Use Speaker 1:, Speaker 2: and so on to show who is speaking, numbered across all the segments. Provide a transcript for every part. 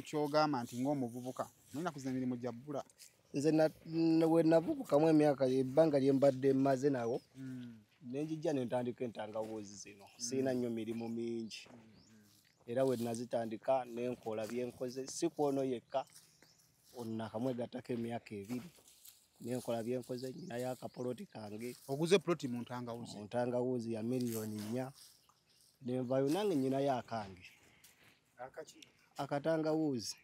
Speaker 1: Kyogamba nti ng'omuvubuka mulina kuzina emirimu gya bbula.
Speaker 2: Nze we navubukamu emyaka ebbanga lye mbadde mmaze nawo nenjijja ne ntandika entangawuzi zino. Sirina nnyo mirimu mingi. Era we nazitandika ne nkola bye nkoze, si kwono yekka, nakamwegattako emyaka 2 ne nkola bye nkoze. Nnyinayo akapoloti kange.
Speaker 1: Oguze ploti mu ntangawuzi?
Speaker 2: Mu ntangawuzi ya miliyoni 4. Ne nvaayo nange nnyinayo akange.
Speaker 3: Akaki?
Speaker 2: Akatangawuzi.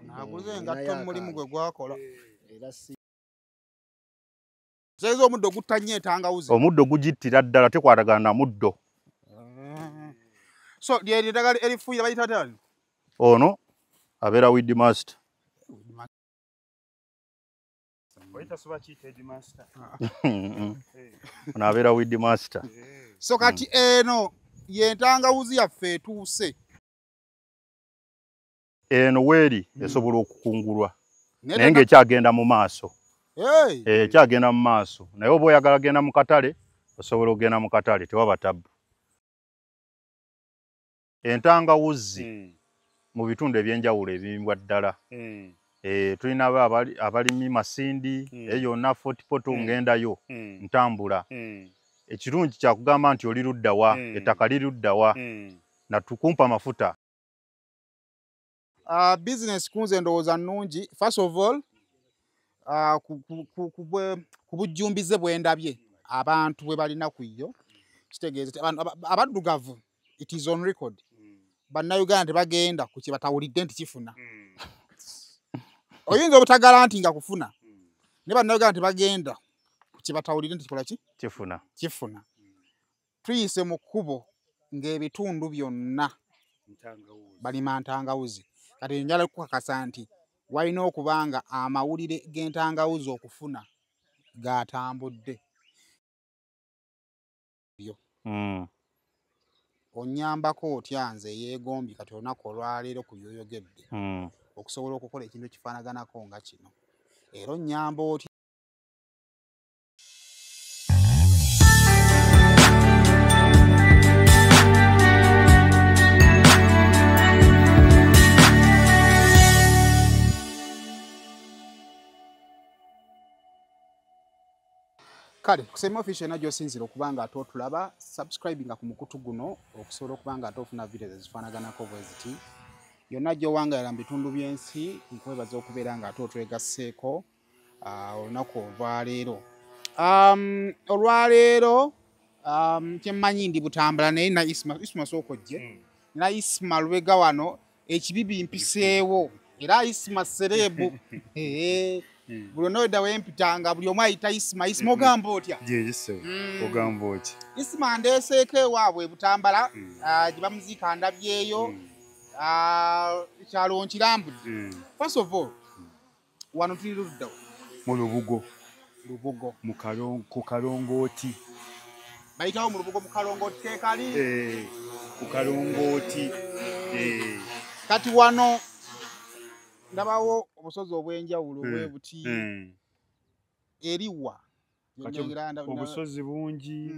Speaker 1: Naguze engatto mu mulimu gwe gwakola.
Speaker 2: Era si
Speaker 1: Zezo omuddo gutta nnyo entangawuzi.
Speaker 4: Omuddo gugittira ddala, tekwatagana na muddo.
Speaker 1: So lyeryo eddagala erifuuyira bayita batya bano?
Speaker 4: Ono abeera weed master. Ono abeera weed master.
Speaker 1: So kati eno y'entangawuzi yaffe etuuse.
Speaker 4: Eno weeri esobola okukungulwa naye ng'ekyagenda mu maaso. Ekyagenda mu maaso, naye oba oyagala genda mu katale osobola okugenda mu katale, tewaba tabbu. Entangawuzi mu bitundu ebyenjawulo ebiyimbwa ddala. Tulina abalimi Masindi, eyo yonna Fort Portal ngendayo ntambula. Ekirungi kyakugamba nti oli ludda wa, ettaka liri ludda wa, natukumpa amafuta.
Speaker 1: Business kunze ndowooza nnungi. First of all, ku bujjumbize bwe ndabye abantu bwe balina ku yo, kitegeeza abaddugavu, it is on record. Bannayuganda tebagenda ku kye batawulidde nti kifuna. Oyinza obutagala nti nga kufuna, naye bannayuganda tebagenda ku kye batawulidde nti kikola ki?
Speaker 4: Kifuna.
Speaker 1: Kifuna. Tuyise mu kkubo ng'ebitundu byonna balima ntangawuzi. Kati njagala kukakasa nti walina okuba nga amawulire g'entangawuzi okufuna gatambudde. Onnyambako otya nze eyeegombye kati olunaku olwaleero ku by'oyogedde okusobola okukola ekintu ekifaanaganako nga kino, era onnyamba otya? Kale kusema official na gy'osinziira okuba nga ate otulaba, subscribinga ku mukutu guno okusobola okuba nga ate ofuna videos ezifaanaganako bwe ziti. Yonna gy'owangalira mu bitundu by'ensi, nkwebaza okubeera nga ate otwegasseeko olunaku olwaleero. Olwaleero kyemmanyi ndi Butambala, naye na Isma sooka ojje. Na Isma Lubega wano ekibibi mpiseewo, era Isma serebu. Buli onooda wempitanga buli omu ayita Isma. Isma ogamba otya?
Speaker 3: Ogamba otya?
Speaker 1: Isma ndeeseeko ewaabwe Butambala gye bamuziika ndabyeyo, ekyalo nkirambudde. First of all, wano tuli ludda wa?
Speaker 3: Mu Lubugo.
Speaker 1: Lubugo.
Speaker 3: Ku Kalongooti.
Speaker 1: Bayitawo mu Lubugo mu Kalongooti keekali?
Speaker 3: Ku Kalongooti.
Speaker 1: Kati wano ndabawo obusozi obw'enjawulo bwe buti eriwa.
Speaker 3: Obusozi bungi,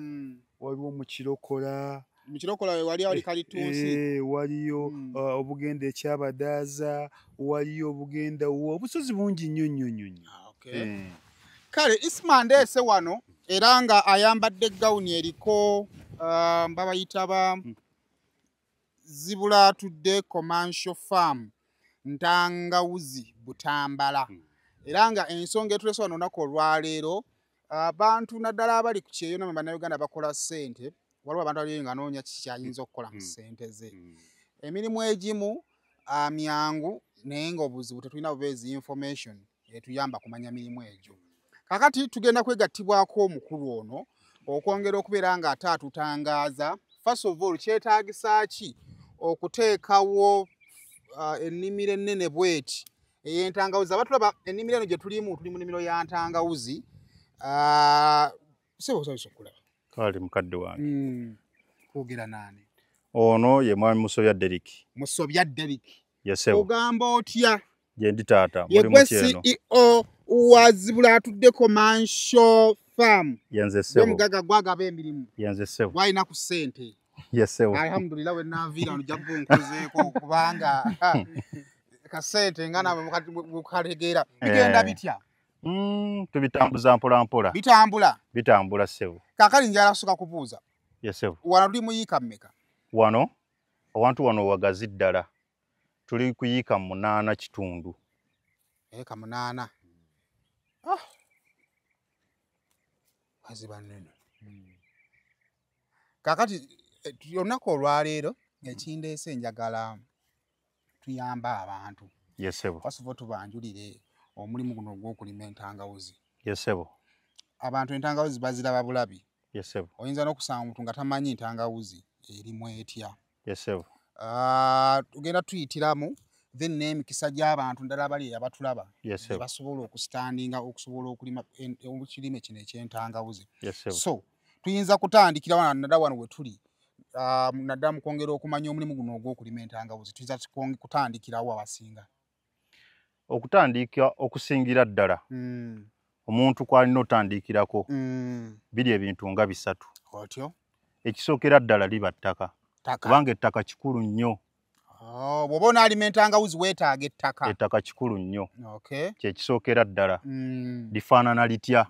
Speaker 3: waliwo mu Kirokola.
Speaker 1: Mu Kirokola we wali awali kalitunsi.
Speaker 3: Waliyo obugenda ekyabadaaza, waliyo obugenda obusozi bungi nnyo nnyo nnyo nnyo.
Speaker 1: Kale Isma ndeese wano era nga ayambadde gawuni eriko babayita ba Zibula Today Commercial Farm Ntangawuzi Butambala. Era nga ensonga etuleese wano olunaku olwaleero, abantu naddala abali ku kyeyo namwe bannayuganda bakola ssente, waliwo abantu abali nga anoonya kiki ky'ayinza okukola mu ssente ze. Emirimu egimu myangu, naye ng'obuzibu tetulina bubeezi information etuyamba kumanya mirimu egyo. Kaakati tugenda kwegattibwako omukulu ono okwongera okubeera ng'ate atutangaaza. First of all, kyetaagisa ki okuteekawo ennimiro ennene bw'eti ey'entangawuzi? Abatulaba ennimiro eno gye tulimu, tuli mu nnimiro ya ntangawuzi. Ssebo osanyusa okulaba.
Speaker 4: Kale mukadde wange.
Speaker 1: Kwogera naani?
Speaker 4: Ono ye mwami Musobya Derrick.
Speaker 1: Musobya Derrick.
Speaker 4: Yes, sebo.
Speaker 1: Ogamba otya?
Speaker 4: Gye ndi taata,
Speaker 1: Ye
Speaker 4: muli
Speaker 1: gwe
Speaker 4: mutya eno?
Speaker 1: CEO wa Zibula Today Commercial Farm.
Speaker 4: Ye nze ssebo.
Speaker 1: Gwe mugagga gwagaba emirimu.
Speaker 4: Ye nze ssebo.
Speaker 1: Gwalina ku ssente.
Speaker 4: Yes, sebo.
Speaker 1: Alhamdulillah we naviira wano jja kunkozeeko kubanga kasente nga nawe mukalegeera. Bigenda bitya?
Speaker 4: Tubitambuza mpola mpola.
Speaker 1: Bitambula?
Speaker 4: Bitambula ssebo.
Speaker 1: Kaakati njagala kusooka kubuuza.
Speaker 4: Yes, sebo.
Speaker 1: Wano tuli mu yiika mmeka?
Speaker 4: Wano awantu wano wagazi ddala. Tuli ku yiika 8.5.
Speaker 1: Eka 8. Ah. Waziba nnene. Kaakati olunaku olwaleero ekindeese njagala tuyamba abantu.
Speaker 4: Yes, sebo.
Speaker 1: First of all tubanjulire omulimu guno ogw'okulima entangawuzi.
Speaker 4: Yes, sebo.
Speaker 1: Abantu entangawuzi baziraba bulabi.
Speaker 4: Yes, sebo.
Speaker 1: Oyinza n'okusanga omuntu nga tamanyi ntangawuzi erimu etya.
Speaker 4: Yes, sebo.
Speaker 1: Tugenda tuyitiramu then n'emikisa gy'abantu ddala bali abatulaba.
Speaker 4: Yes, sebo.
Speaker 1: Basobola okusitandinga okusobola okulima ekirime kino eky'entangawuzi.
Speaker 4: Yes, sebo.
Speaker 1: So tuyinza kutandikira wano naddala wano we tuli naddala mu kwongera okumanya omulimu guno ogw'okulima entangawuzi tuyinza kutandikirawo abasinga.
Speaker 4: Okutandika okusingira ddala omuntu kwalina otandikirako biri ebintu nga bisatu.
Speaker 1: Otyo?
Speaker 4: Ekisookera ddala liba ttaka. Kubanga ettaka kikulu nnyo.
Speaker 1: Bw'oba onaalima entangawuzi weetaaga ettaka.
Speaker 4: Ettaka kikulu nnyo.
Speaker 1: Okay.
Speaker 4: Kyekisookera ddala. Lifaanana litya?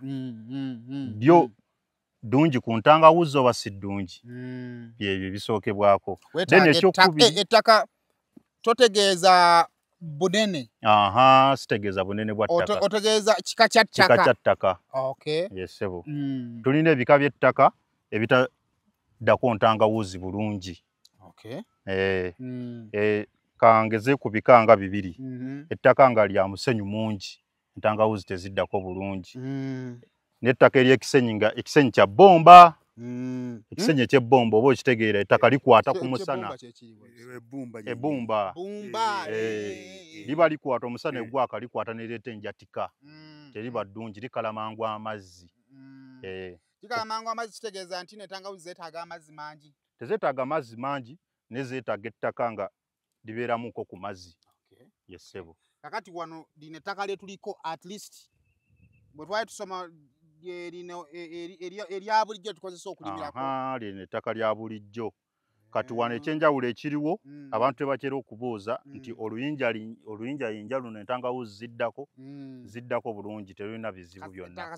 Speaker 4: Lyo ddungi ku ntangawuzi oba si ddungi? Byebyo bisookebwako.
Speaker 1: Then ekyokubiri ettaka totegeeza bunene.
Speaker 4: Aha, sitegeeza bunene bwa ttaka.
Speaker 1: Otegeeza kika kya ttaka.
Speaker 4: Kika kya ttaka.
Speaker 1: Okay.
Speaker 4: Yes, sebo. Tulina ebika by'ettaka ebitaddako ntangawuzi bulungi.
Speaker 1: Okay.
Speaker 4: Kangeze ku bika nga bibiri. Ettaka nga lya musenyu mungi, entangawuzi teziddako bulungi. N'ettaka ery'ekisenyi nga ekisenyi kya bbomba. Ekisenyi eky'ebbomba oba okitegeera ettaka likwata ku musana. Ebbumba. Liba likwata omusana egwaka likwata nereeta enjatika. Teriba ddungi likala mangu amazzi.
Speaker 1: Likala mangu amazzi kitegeeza nti entangawuzi zeetaaga amazzi mangi.
Speaker 4: Tezeetaaga amazzi mangi naye zeetaaga ettaka nga libeeramuko ku mazzi. Yes, ssebo.
Speaker 1: Kakati wano lino ettaka lye tuliko at least bwe twali tusoma erya bulijjo tukozesa okulimirako.
Speaker 4: Lino ettaka lya bulijjo. Kati wano ekyenjawulo ekiriwo abantu tebakyera okubuuza nti oluyinjayinja luno entangawuzi ziddako ziddako bulungi terulina bizibu byonna.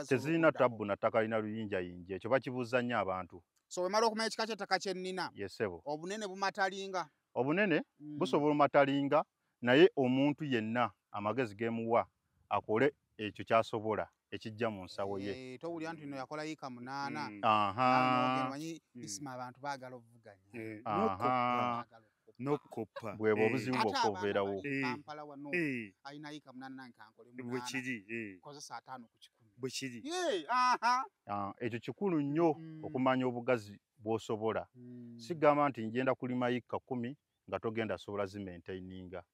Speaker 4: Tezirina tabbu na ttaka lina luyinjayinja, ekyo bakibuuza nnyo abantu.
Speaker 1: So wemala okumanya ekika ky'ettaka kye nnina.
Speaker 4: Yes, ssebo.
Speaker 1: Obunene bumatalinga.
Speaker 4: Obunene busobola omatalinga naye omuntu yenna amagezi gemuwa akole ekyo ky'asobola ekijja mu nsawo ye.
Speaker 1: Towulira nti nno yakola yiika 8. Omanyi Isma abantu baagala okuvuganya.
Speaker 3: N'okukoppa.
Speaker 4: Bwebwo obuzibu bwokka obubeerawo.
Speaker 1: Kampala wano alina yiika 8 nange kankole 8.
Speaker 3: Bwe kiri.
Speaker 1: Kozesa 5 ku 100.
Speaker 3: Bwe kiri.
Speaker 4: Ekyo kikulu nnyo okumanya obugazi bw'osobola. Sigamba nti ngenda kulima yiika 10 nga togenda sobola zimaintaininga.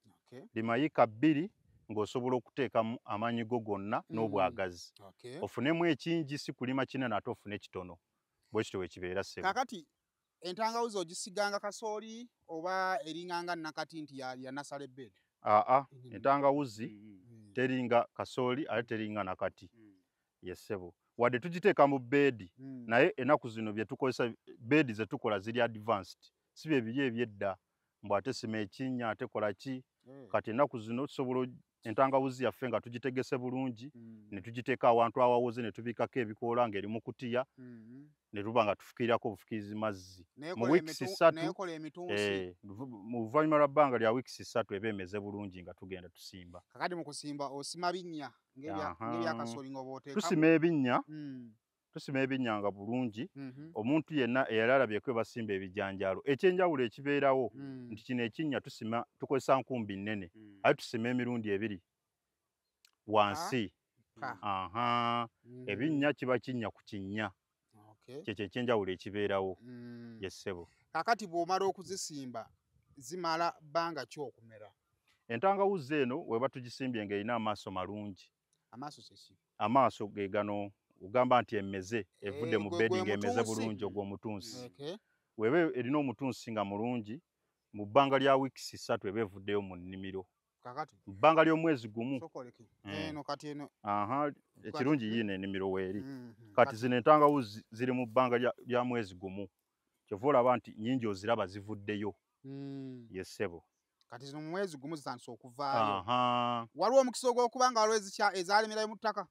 Speaker 4: Lima yiika 2 ng'osobola okuteekamu amaanyi go gonna n'obwagazi. Ofunemu ekingi si kulima kinene ate ofune kitono. Bwe kityo bwe kibeera ssebo.
Speaker 1: Kaakati entangawuzi ogisiganga kasooli oba eringanga nakati nti ya nasale bed?
Speaker 4: Entangawuzi teringa kasooli ate teringa nakati. Yes, ssebo. Wadde tugiteeka mu beedi naye ennaku zino bye tukozesa beedi ze tukola ziri advanced. Si bye biri eby'edda mbu ate sima ekinnya ate kola ki. Kati ennaku zino tusobola entangawuzi yaffe nga tugitegese bulungi ne tugiteeka awantu awawoze ne tubikkako ebikoola ng'eri mu kutiya ne tuba nga tufukirirako obufukiirizi mazzi. Mu wiikisi 3 mu luvannyuma lwa bbanga lya wiikisi 3 eba emeze bulungi nga tugenda tusimba.
Speaker 1: Kakati mu kusimba osima binnya ng'ebyakasooli ng'oba oteekamu?
Speaker 4: Tusima ebinnya. Tusima ebinnya nga bulungi. Omuntu yenna eyali alabyeko basimba ebijanjaalo. Ekyenjawulo ekibeerawo nti kino ekinnya tusima tukozesa nkumbi nnene ate tusima emirundi 2 wansi. Ebinnya kiba kinnya ku kinnya. Kyekyo ekyenjawulo ekibeerawo. Yes, ssebo.
Speaker 1: Kaakati bw'omala okuzisimba zimala bbanga ki okumera?
Speaker 4: Entangawuzi eno weba tugisimbye ng'erina amaaso malungi.
Speaker 1: Amaaso kye ki?
Speaker 4: Amaaso ge gano ogamba nti emmeze evudde mu beedi ng'emeze bulungi ogw'omutunsi. Weba erina omutunsi nga mulungi mu bbanga lya wiikisi 3 eba evuddeyo mu nnimiro.
Speaker 1: Kakati
Speaker 4: bbanga ly'omwezi gumu.
Speaker 1: Eno kati eno.
Speaker 4: Aha, ekirungi yiino ennimiro weeri. Kati zino entangawuzi ziri mu bbanga lya mwezi gumu. Kyova olaba nti nnyingi oziraba zivuddeyo. Ye ssebo.
Speaker 1: Kati zino mu mwezi gumu zitandise okuvaayo. Waliwo omukisa ogw'okuba nga waliwo ezalemerayo mu ttaka?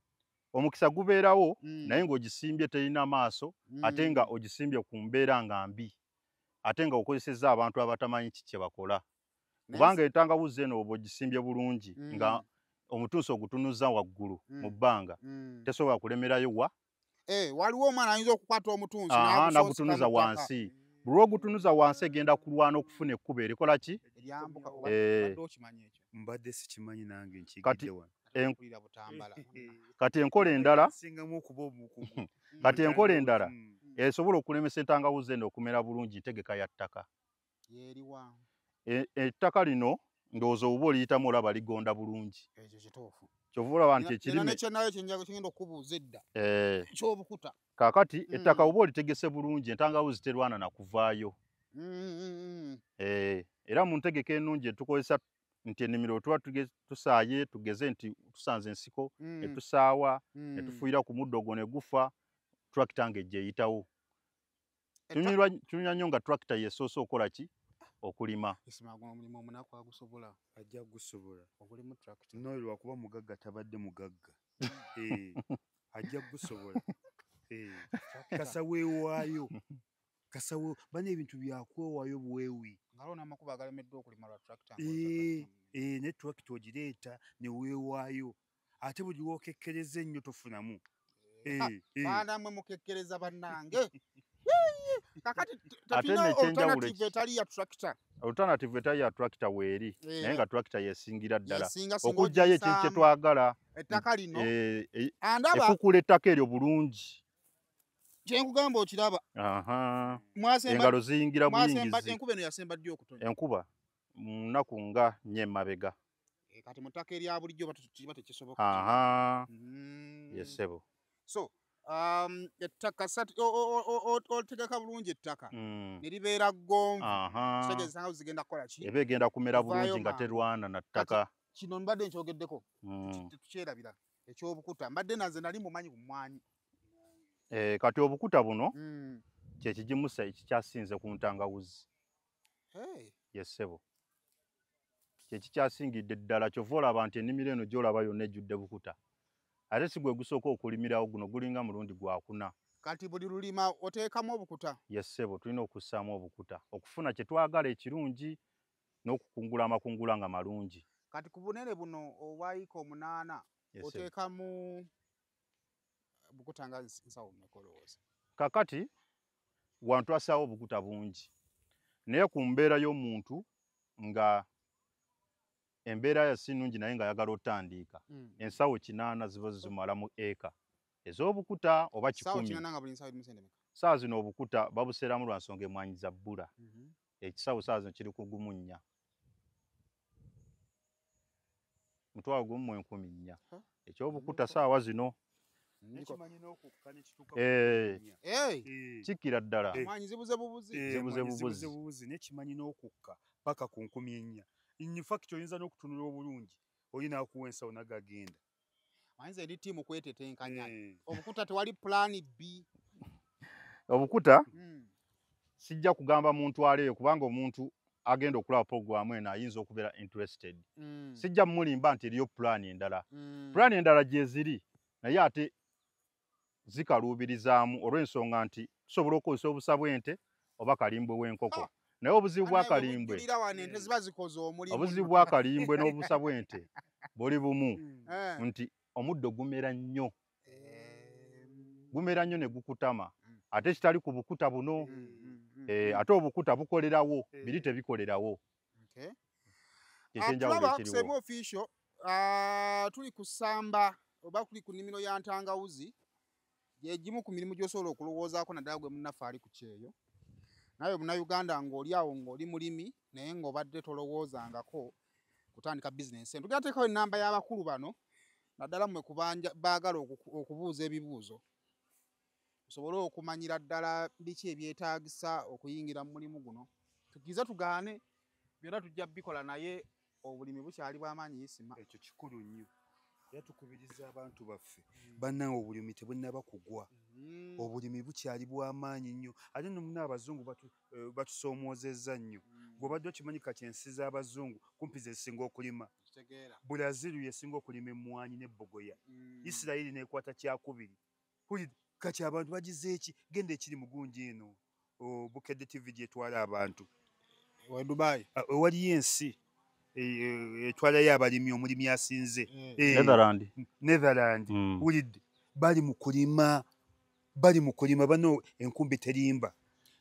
Speaker 4: Omukisa gubeerawo naye ng'ogisimbye terina maaso, ate nga ogisimbye ku mbeera nga mbi, ate nga okozesezza abantu abatamanyi ki kye bakola. Kubanga entangawuzi eno oba ogisimbye bulungi nga omutunsi ogutunuza waggulu mu bbanga, tesobola kulemerayo wa?
Speaker 1: Waliwo omwana ayinza okukwata omutunsi
Speaker 4: n'agutunuza wansi. Buli lw'ogutunuza wansi egenda kulwana okufuna ekkubo erikola ki?
Speaker 3: Mbadde sikimanyi nange nkigidde wano.
Speaker 4: Kati enkola endala, kati enkola endala esobola okulemesa entangawuzi eno okumera bulungi ntegeka ya ttaka. Ettaka lino ndowooza oba oliyitamu olaba ligonda bulungi. Kyova olaba nti ekirime kaakati ettaka oba olitegese bulungi entangawuzi terwana na kuvaayo. Era mu ntegeka ennungi etukozesa nti ennimiro tuba tusaaye tugeze nti tusanze ensiko ne tusaawa ne tufuuyira ku muddo ogwo ne gufa, tulakita ng'ejja eyitawo. Tunywa nnyo nga tulakita yesoose okukola ki? Okulima.
Speaker 1: Omulimu omunaku agusobola.
Speaker 3: Ajja gusobola.
Speaker 1: Ogulimu tractor.
Speaker 3: No, lwakuba mugagga tabadde mugagga. Ajja gusobola. Kasa weewaayo. Kasa bana ebintu byakwewaayo bwewi.
Speaker 1: Ngalo n'amakubo agalemeddwa okulima lwa tractor.
Speaker 3: Ne tractor ogireeta ne weewaayo. Ate buli w'okekkereza ennyo tofunamu.
Speaker 1: Baana mmwe mukekkereza bannange. Kakati tetulina alternative etali ya tractor.
Speaker 4: Alternative etali ya tractor weeri, naye nga tractor yesingira ddala okuggyayo ekintu kye twagala.
Speaker 1: Ettaka lino
Speaker 4: efukula ettaka eryo bulungi.
Speaker 1: Kye nkugamba okiraba.
Speaker 4: Engalo ziyingira buyingizi.
Speaker 1: Enkuba eno yasemba ddi okutonya?
Speaker 4: Enkuba mu nnaku nga nnya emabega.
Speaker 1: Kati mu ttaka erya bulijjo kiba tekisoboka.
Speaker 4: Ye ssebo.
Speaker 1: So ettaka otegeka bulungi ettaka ne libeera ggonvu, kitegeeza nga zigenda kukola ki?
Speaker 4: Eba egenda kumera bulungi nga terwana na ttaka.
Speaker 1: Kino mbadde nkyogeddeko tetukyerabira ekyobukuta, mbadde naze nali mumanyi ku mmwanyi.
Speaker 4: Kati obukuta buno kye kigimusa ekikyasinze ku ntangawuzi. Ye ssebo, kye kikyasingidde ddala. Kyova olaba nti ennimiro eno gy'olaba yonna ejjudde bukuta. Ate si gwe gusooka okulimirawo, guno gulinga mulundi gwakuna.
Speaker 1: Kati buli lulima oteekamu obukuta?
Speaker 4: Ye ssebo, tulina okussaamu obukuta okufuna kye twagala ekirungi n'okukungula amakungula nga malungi.
Speaker 1: Kati ku bunene buno obwa yiika 8 oteekamu bukuta nga nsawo mmeka olowooza?
Speaker 4: Kakati wantu assaawo obukuta bungi, naye ku mbeera y'omuntu nga embeera ya si nnungi naye ng'ayagala otandika, ensawo 8 ziba zimala mu eka ez'obukuta oba 10. Saawa zino obukuta babuseeramu lwa nsonga emmwanyi za bbula. Ekisawo saawa zino kiri ku 14. 14,400 ekyobukuta saawa zino. Kikira ddala.
Speaker 1: Zibuze bubuzi.
Speaker 4: Zibuze bubuzi.
Speaker 3: Nekimanyi n'okukka paka ku 4,000. In fact oyinza n'okutunula obulungi olina akuwa ensawo nagagenda.
Speaker 1: Manyiza eri ttiimu kwetetenkanya. Obukuta tewali plan B.
Speaker 4: Obukuta sijja kugamba muntu aleeyo kubanga omuntu agenda okulaba programu eno ayinza okubeera interested. Sijja mulimba nti eriyo plan endala. Plan endala gye ziri naye ate zikaluubirizaamu olw'ensonga nti tusobola okukozesa obusa bw'ente oba kalimbwe w'enkoko. Naye obuzibu bwa kalimbwe, obuzibu bwa kalimbwe n'obusa bw'ente buli bumu nti omuddo gumera nnyo. Gumera nnyo ne gukutama. Ate kitali ku bukuta buno. Ate obukuta bukolerawo, biri tebikolerawo.
Speaker 1: Tulaba Semo Official, tuli kusamba oba kuli ku nnimiro ya ntangawuzi gyegimu ku mirimu gy'osobola okulowoozaako naddala gwe munnaffe ali ku kyeyo. Naye Munnayuganda ng'oli awo ng'oli mulimi naye ng'obadde tolowoozangako kutandika bizinensi eno. Tugenda teekawo ennamba y'abakulu bano naddala mmwe kubanja baagala okubuuza ebibuuzo osobole okumanyira ddala biki ebyetaagisa okuyingira mu mulimu guno. Tukize tugaane byonna tujja bikola naye Obulimi bukyali bw'amaanyi Isima.
Speaker 3: Ekyo kikulu nnyo. Era tukubiriza abantu baffe bannange, obulimi tebunnaba kugwa. Obulimi bukyali bw'amaanyi nnyo, ate nno muna abazungu batusoomoozezza nnyo. Bw'obadde okimanyi kati ensi z'abazungu kumpi ze zisinga okulima. Brazil yesinga okulima emmwanyi n'ebbogoya. Isirayiri n'ekwata kyakubiri. Kati abantu bagize eki? Genda ekiri mu gundi eno, Bukedde TV gyetwala abantu.
Speaker 1: Wa Dubai.
Speaker 3: Waliyo ensi etwalayo abalimi, omulimi asinze.
Speaker 4: Netherland.
Speaker 3: Netherland. Wulidde bali mu kulima, bali mu kulima bano, enkumbi terimba.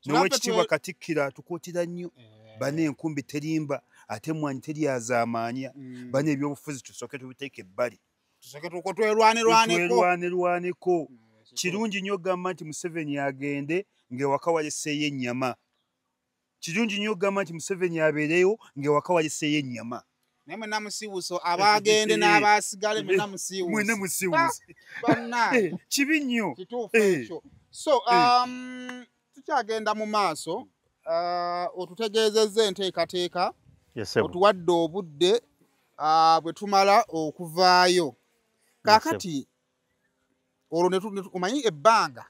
Speaker 3: N'owekitiibwa Katikkiro atukuutira nnyo, bano enkumbi terimba, ate emmwanyi teryazaamaanya. Bano ebyobufuzi tusooke tubiteeke ebbali.
Speaker 1: Tusooke twerwanerwaneko.
Speaker 3: Kirungi nnyo ogamba nti Museveni agende ng'ewaka waleseeyo ennyama. Kirungi nnyo ogamba nti Museveni abeereyo ng'ewaka waleseeyo ennyama.
Speaker 1: Naye mwenna musiiwuuso, abagende n'abasigale mwenna musiiwuuse.
Speaker 3: Mwenna musiiwuuse.
Speaker 1: Bannange.
Speaker 3: Kibi nnyo.
Speaker 1: Kituufu ekyo. So tukyagenda mu maaso, otutegeezezza enteekateeka, otuwadde obudde bwe tumala okuvaayo. Kaakati olwo omanyi ebbanga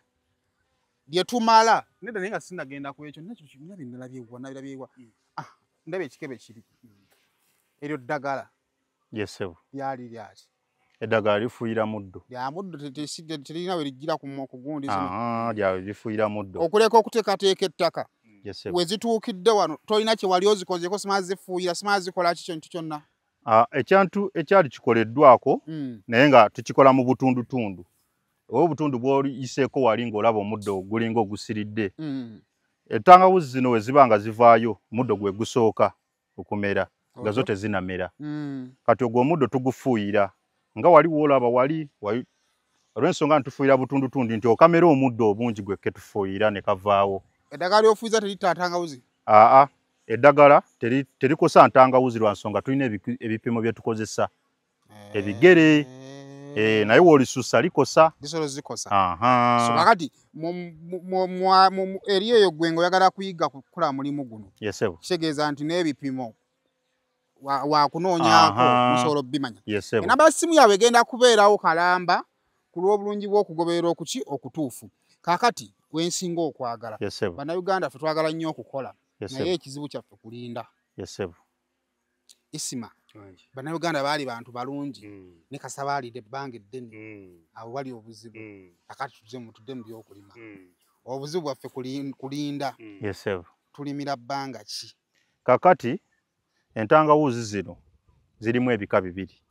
Speaker 1: lye tumala nedda, naye nga sinnagenda ku ekyo nabirabyewa nabirabyewa. Ndaba ekikebe kiri eryo ddagala.
Speaker 4: Yes sebo.
Speaker 1: Lyali lyaki?
Speaker 4: Eddagala lifuuyira muddo.
Speaker 1: Lya muddo, terina we lijjira ku gundi zino.
Speaker 4: Lya lifuuyira muddo.
Speaker 1: Okuleka okuteekateeka ettaka. We zituukidde wano tolina kye wali ozikozeeko, simanyi zifuuyira, simanyi zikola ki kintu kyonna.
Speaker 4: Ekyantu ekyali kikoleddwako naye nga tukikola mu butundutundu. Oba obutundu bw'oyiseeko wali ng'olaba omuddo gulinga ogusiridde. Entangawuzi zino we ziba nga zivaayo, omuddo gwe gusooka okumera, nga zo tezinamera. Kati ogwo omuddo tugufuuyira nga wali woolaba wali olw'ensonga ntufuuyira butundutundu nti okamera omuddo obungi gwe ketufuuyira ne kavaawo.
Speaker 1: Eddagala ly'ofuuyiza teritta ntangawuzi?
Speaker 4: Aa, eddagala terikosa ntangawuzi lwa nsonga tulina ebipimo bye tukozesa. Ebigere. Naye w'olisusa likosa.
Speaker 1: Lisolo zikosa. So kakati eri eyo gwe ng'oyagala kuyiga kukola mulimu guno.
Speaker 4: Yes sebo.
Speaker 1: Kitegeeza nti n'ebipimo wakunoonyaako musobola obbimanya.
Speaker 4: Yes sebo.
Speaker 1: Enamba y'essimu yaabwe egenda kubeerawo kalamba ku lw'obulungi bw'okugoberera okuki okutuufu. Kaakati wensinga okwagala.
Speaker 4: Yes sebo.
Speaker 1: Bannayuganda ffe twagala nnyo okukola. Naye ekizibu kyaffe kulinda.
Speaker 4: Yes sebo.
Speaker 1: Isima. Bannayuganda baali bantu balungi ne kasabaalidde ebbanga eddene, abo bali obuzibu. Akati tudde mu by'okulima. Obuzibu bwaffe kulinda.
Speaker 4: Yes sebo.
Speaker 1: Tulimira bbanga ki?
Speaker 4: Kakati entangawuzi zino zirimu ebika bibiri.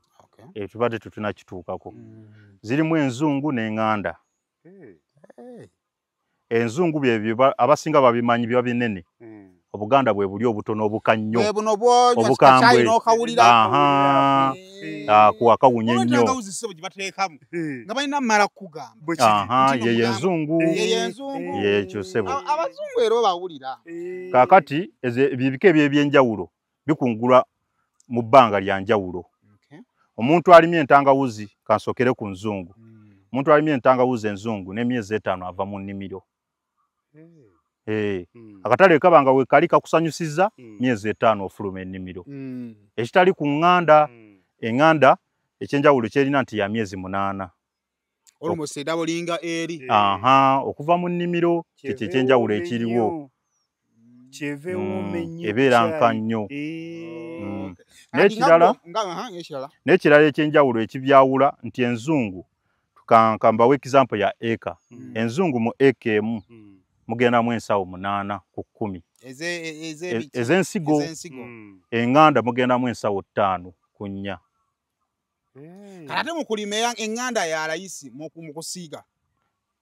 Speaker 4: Tubadde tetunnakituukako. Zirimu enzungu n'eŋŋanda. Enzungu bye abasinga babimanyi biba binene. Obuganda bwe buli obutono obuka nnyo.
Speaker 1: Obukambwe.
Speaker 4: Ako akawunya nnyo.
Speaker 1: Entangawuzi ssebo gye bateekamu nga balina mmala kukugamba.
Speaker 4: Ye enzungu.
Speaker 1: Ye enzungu.
Speaker 4: Yekyo ssebo.
Speaker 1: Abazungu era obawulira.
Speaker 4: Kaakati ebika ebyo eby'enjawulo bikungulwa mu bbanga lya njawulo. Omuntu alimye entangawuzi, kansookere ku nzungu. Omuntu alimye entangawuzi enzungu n'emyezi 5 ava mu nnimiro. Akatale kabanga we kali kakusanyusiza myezi 5 ofuluma ennimiro. Ekitali ku ŋŋanda, eŋŋanda ekyenjawulo kyerina nti ya myezi 8.
Speaker 1: Almost edabulinga eri.
Speaker 4: Okuva mu nnimiro kyekyo ekyenjawulo ekiriwo.
Speaker 3: Kyeva ewuuma ennyo.
Speaker 4: Ebeera nka nnyo. N'ekirala ekyenjawulo ekibyawula nti enzungu, kambawe example ya eka. Enzungu mu eka emu mugendamu ensawo 8 ku 10. Ez'ensigo. Eŋŋanda mugendamu ensawo 5 ku 4.
Speaker 1: Kati ate mu kulima eŋŋanda ya layisi mu kusiga.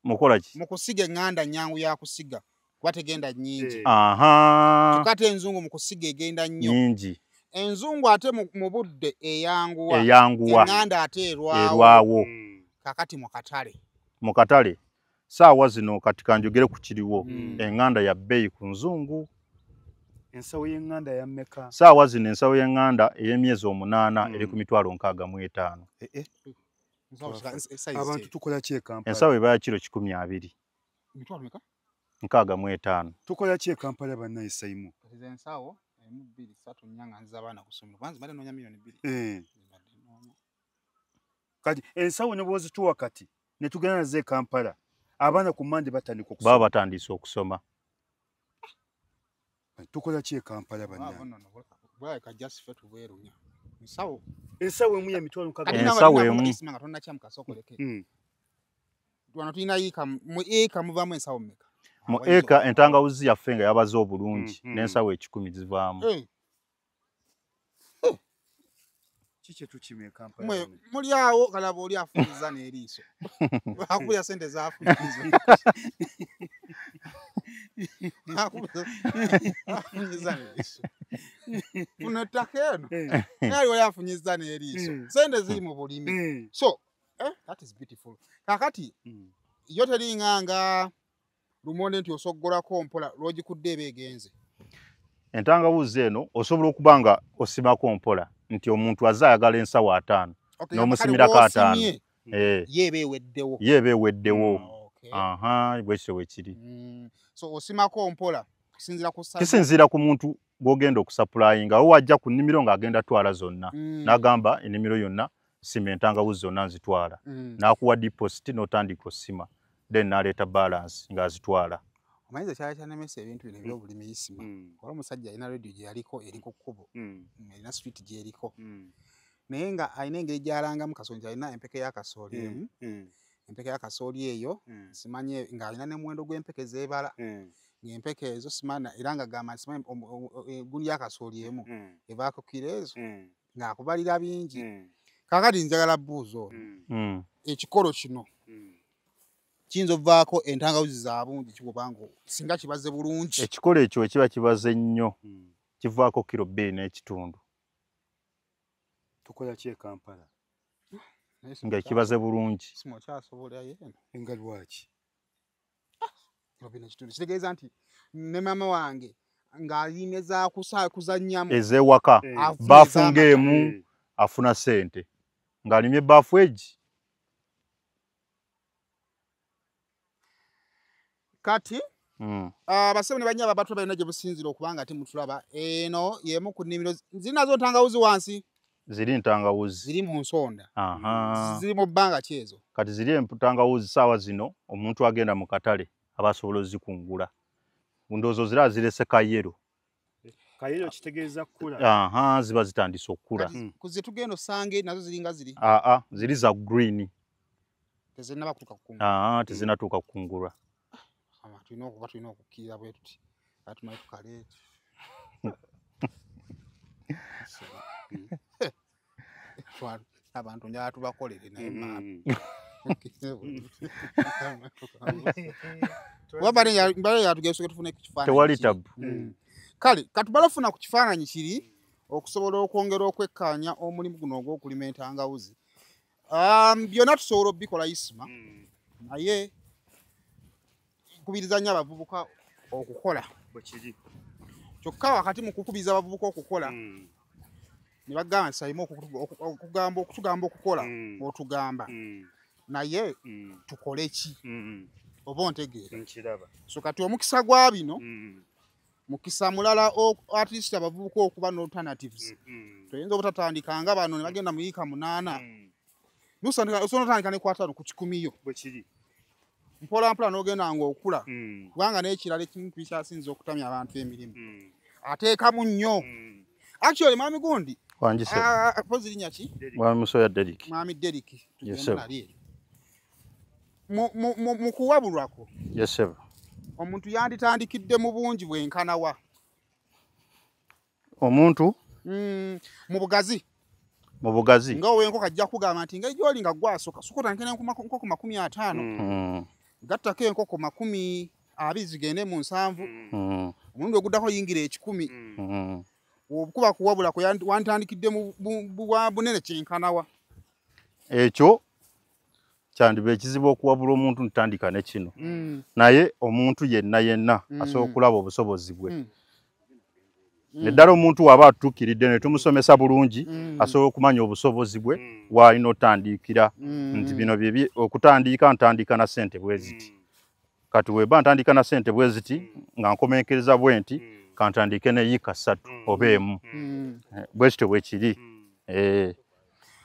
Speaker 4: Mukola ki?
Speaker 1: Mu kusiga eŋŋanda nnyangu ya kusiga kuba tegenda nnyingi. Kyokka ate enzungu mu kusiga egenda nnyo.
Speaker 4: Nnyingi.
Speaker 1: Enzungu ate mu budde eyanguwa.
Speaker 4: Eyanguwa.
Speaker 1: Eŋŋanda ate
Speaker 4: erwawo.
Speaker 1: Kakati mu katale.
Speaker 4: Mu katale. Saawa zino kati kanjogere ku kiriwo. Eŋŋanda ya bbeeyi ku nzungu.
Speaker 3: Ensawo y'eŋŋanda ya mmeka?
Speaker 4: Saawa zino ensawo y'eŋŋanda ey'emyezi 8 eri ku mitwalo 65.
Speaker 3: Abantu tukola ki e Kampala?
Speaker 4: Ensawo eba ya kiro 120.
Speaker 1: Mitwalo meka?
Speaker 4: 65.
Speaker 3: Tukola ki e Kampala bannaye Saimu?
Speaker 1: Ensawo 1 2 3 4 nga nziza abaana ku ssomero. Kwanza mbadde nnoonya miliyoni 2.
Speaker 3: Kati ensawo ne bw'ozituwa kati ne tugenda nazo e Kampala, abaana ku Mande batandika okusoma.
Speaker 4: Baba batandise okusoma.
Speaker 3: Tukola ki e Kampala bannange?
Speaker 1: Bwaleka just ffe tubwerunya. Ensawo.
Speaker 3: Ensawo emu ya 6,000.
Speaker 4: Ensawo emu.
Speaker 1: Nga tonnakyamu kasookoleke. Wano tulina yiika, mu eka muvaamu ensawo mmeka?
Speaker 4: Mu eka entangawuzi yaffe nga yabaze obulungi n'ensawo 1,000 zivaamu.
Speaker 3: Kiki tukima e Kampala?
Speaker 1: Muli awo kalaba oli afunyiza n'eriiso. Akubira ssente z'afunyiza. Afunyiza n'eriiso. Kuno ettaka eno. Naye oli afunyiza n'eriiso. Ssente ziri mu bulimi. So, that is beautiful. Kaakati yo teringanga lumonde nti osoggolako mpola lw'ogikudde eba egenze.
Speaker 4: Entangawuzi eno osobola okuba nga osimako mpola nti omuntu azze ayagala ensawo 5 n'omusimirako 5.
Speaker 1: Ye eba eweddewo.
Speaker 4: Ye eba eweddewo. Aha, bwe kityo bwe kiri.
Speaker 1: So osimako mpola kisinziira ku
Speaker 4: kisinziira ku muntu gw'ogenda okusapulayinga. Wo wajja ku nnimiro ng'agenda twala zonna. N'agamba ennimiro yonna sima entangawuzi zonna nzitwala. N'akuwa deposit n'otandika osima. Then n'aleeta balance ng'azitwala.
Speaker 1: Omanyiza kyali kyannemesa ebintu bino eby'obulimi Isima. Waliwo omusajja alina rediyo gye yaliko eri ku kkubo, erina street gy'eriko. Naye nga alina engeri gy'alangamu kasooli nti alina empeke ya kasooli emu. Empeke ya kasooli eyo simanye ng'alina n'omuwendo gw'empeke z'ebala. Ng'empeke ezo simanya era ng'agamba nti simanyi egguni ya kasooli emu evaako kiro ezo ng'akubalira bingi. Kaakati njagala bbuuza ono. Ekikolo kino kiyinza okuvaako entangawuzi za bungi kikubanga singa kibaze bulungi.
Speaker 4: Ekikolo ekyo ekiba kibaze nnyo kivaako kiro 2.5.
Speaker 3: Tukola ki e Kampala?
Speaker 4: Nga kibaze bulungi.
Speaker 1: Sima okyasobola eno.
Speaker 3: Nga lwaki?
Speaker 1: Kiro 2.5 kitegeeza nti ne maama wange ng'alina ez'okuzannyamu.
Speaker 4: Ez'ewaka. Baafu ng'emu afuna ssente. Ng'alimye baafu egi.
Speaker 1: Kati abasebo ne bannyabo abatulaba yonna gye businziira okubanga temutulaba, eno y'emu ku nnimiro zirinazo ntangawuzi wansi.
Speaker 4: Ziri ntangawuzi.
Speaker 1: Ziri mu nsonda. Ziri mu bbanga ki ezo?
Speaker 4: Kati ziri entangawuzi ssaawa zino omuntu agenda mu katale aba asobola ozikungula. Ndowooza zira zirese kayero.
Speaker 3: Kayero kitegeeza kkula.
Speaker 4: Ziba zitandise okukula.
Speaker 1: Ku ze tugenda osange nazo ziringa ziri?
Speaker 4: Ziri za green.
Speaker 1: Tezinnaba kutuuka kukungulwa.
Speaker 4: Tezinnatuuka kukungulwa.
Speaker 1: Tulina okuba tulina okukkirira bwe tuti atumaye tukaleete. Abantu njagala tubakolere naye maama. Wabale yatugenda tufune ku kifaananyi.
Speaker 4: Tewali tabu.
Speaker 1: Kale katubale ofuna ku kifaananyi kiri okusobola okwongera okwekkaanya omulimu guno ogw'okulima entangawuzi. Byonna tusobola obikola Isima naye nkubiriza nnyo abavubuka okukola. Kyokka wakati mu kukubiriza abavubuka okukola ne bagamba nti Saimo okutugamba okukola otugamba naye tukole ki oba ontegeera. So kati omukisa gwa bino mukisa mulala at least abavubuka okuba n'alternatives. Toyinza obutatandika nga bano ne bagenda mu yiika 8 osobola otandika ne ku 5 ku 100 yo. Mpola mpola n'ogenda ng'okula kubanga n'ekirala ekimu kikyasinze okutamya abantu emirimu ateekamu nnyo. Actually mwami gundi pozi linnya ki?
Speaker 4: Mwami Musoya Derrick.
Speaker 1: Mwami Derrick tugenda nalyo. Mu kuwabulwako omuntu yanditandikidde mu bungi bwenkana wa?
Speaker 4: Omuntu
Speaker 1: mu bugazi.
Speaker 4: Mu bugazi.
Speaker 1: Nga ow'enkoko ajja kugamba nti engeri gy'oli nga gwasooka sooka otandike n'enkoko 50. Gattako enkoko 20 zigende mu 70. Omulundi oguddako yingira 100. Okuba kuwabula kwe wantandikidde mu bunene kyenkana wa?
Speaker 4: Ekyo kyandiba ekizibu okuwabula omuntu ntandika ne kino. Naye omuntu yenna yenna asobola okulaba obusobozi bwe. Naddala omuntu waba atuukiridde ne tumusomesa bulungi asobola okumanya obusobozi bwe w'alina otandikira nti bino bye okutandika ntandika na ssente bwe ziti. Kati weba ntandika na ssente bwe ziti nga nkomenkereza bwe nti Kantandike ne yiika 3 oba 1. Bwe kityo bwe kiri.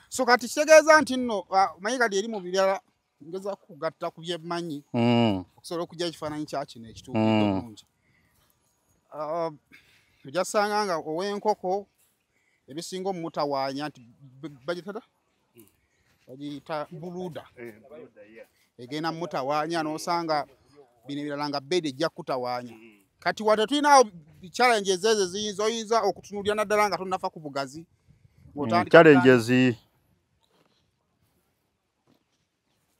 Speaker 1: So kati kitegeeza nti nno manyi kati eri mu birala ngeza kugatta ku byemmanyi okusobola okujja ekifaananyi kya kino ekituufu obulungi. Ojasanga nga ow'enkoko ebisinga omutawaanya nti bagiyita buluda egenda mutawaanya n'osanga bino ebirala nga bedi ejja kutawaanya. Kati wate tulinawo challenges ezo ziyinza oyinza okutunuulira naddala nga tonnafa ku bugazi.
Speaker 4: Challenges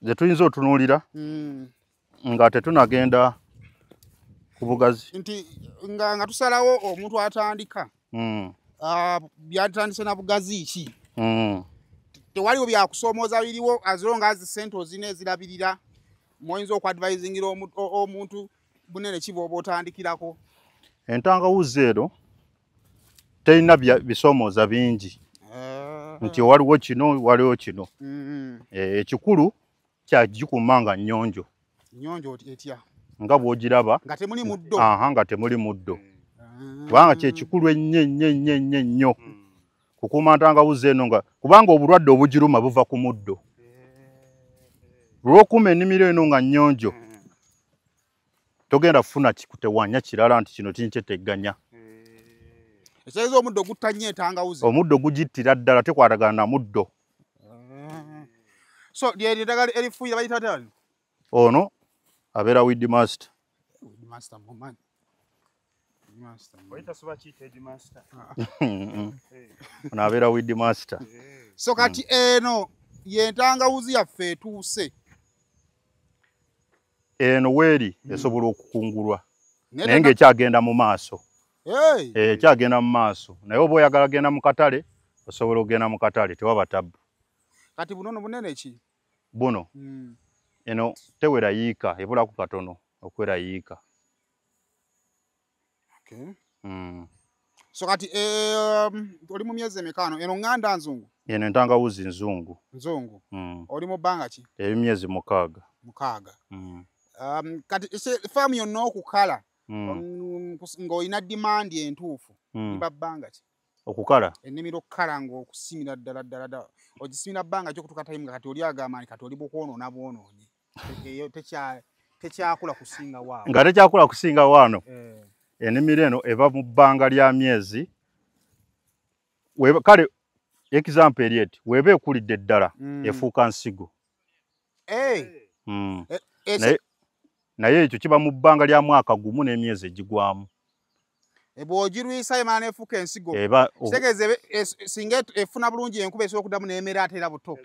Speaker 4: ze tuyinza otunuulira nga tetunagenda ku bugazi
Speaker 1: nti nga tusalawo omuntu atandika byatandise na bugazi ki tewaliwo byakusoomooza biriwo as long as ssente ozina ezirabirira mwoyinza okuadvisingira omuntu bunene ki bw'oba otandikirako.
Speaker 4: Entangawuzi ero terina bisoomooza bingi nti waliwo kino waliwo kino. Ekikulu kyagikuuma nga nnyonjo.
Speaker 1: Nnyonjo etya?
Speaker 4: Nga bw'ogiraba
Speaker 1: nga temuli muddo.
Speaker 4: Nga temuli muddo. Kubanga kyekikulu ennyo ennyo ennyo ennyo ennyo kukuuma ntangawuzi eno nga kubanga obulwadde obugiruma buva ku muddo. Lw'okuuma ennimiro eno nga nnyonjo togenda kufuna kikutewanya kirala nti kino kinkyetegganya.
Speaker 1: Ekitegeeza omuddo gutta nnyo entangawuzi.
Speaker 4: Omuddo gugittira ddala tekwatagana na muddo.
Speaker 1: So lyeryo eddagala erifuuyira bayita batya bano?
Speaker 4: Ono abeera weed master.
Speaker 1: Weed master mumanyi.
Speaker 4: Ono abeera weed master.
Speaker 1: So kati eno y'entangawuzi yaffe etuuse.
Speaker 4: Eno weeri esobola okukungulwa naye ng'ekyagenda mu maaso. Ekyagenda mu maaso naye oba oyagala genda mu katale osobola okugenda mu katale tewaba tabbu.
Speaker 1: Kati buno bunene ki?
Speaker 4: Buno eno tewera yiika ebulako katono okwera yiika.
Speaker 1: So kati oli mu myezi emekaano eno nganda nzungu?
Speaker 4: Eno entangawuzi nzungu.
Speaker 1: Nzungu. Oli mu bbanga ki?
Speaker 4: Emyezi 6.
Speaker 1: 6. Kati faamu yonna okukala ng'olina dimandi entuufu iba bbanga ki?
Speaker 4: Okukala?
Speaker 1: Ennimiro okukala ng'okusimira ddala ddala ddala ogisimira bbanga ki okutuuka tayimu nga kati oli agamba nti kati oli bukwonoona bwonoonyi eyo tekyakula kusinga waawo.
Speaker 4: Nga tekyakula kusinga waano. Ennimiro eno eva mu bbanga lya myezi kale example eri eti weeba ekulidde ddala efuuka nsigo. Naye ekyo kiba mu bbanga lya mwaka gumu n'emyezi egigwamu.
Speaker 1: Bw'ogirwisa emala n'efuuka ensigo kitegeeza singa efuna bulungi enkuba esobola okuddamu n'emera ate era buto.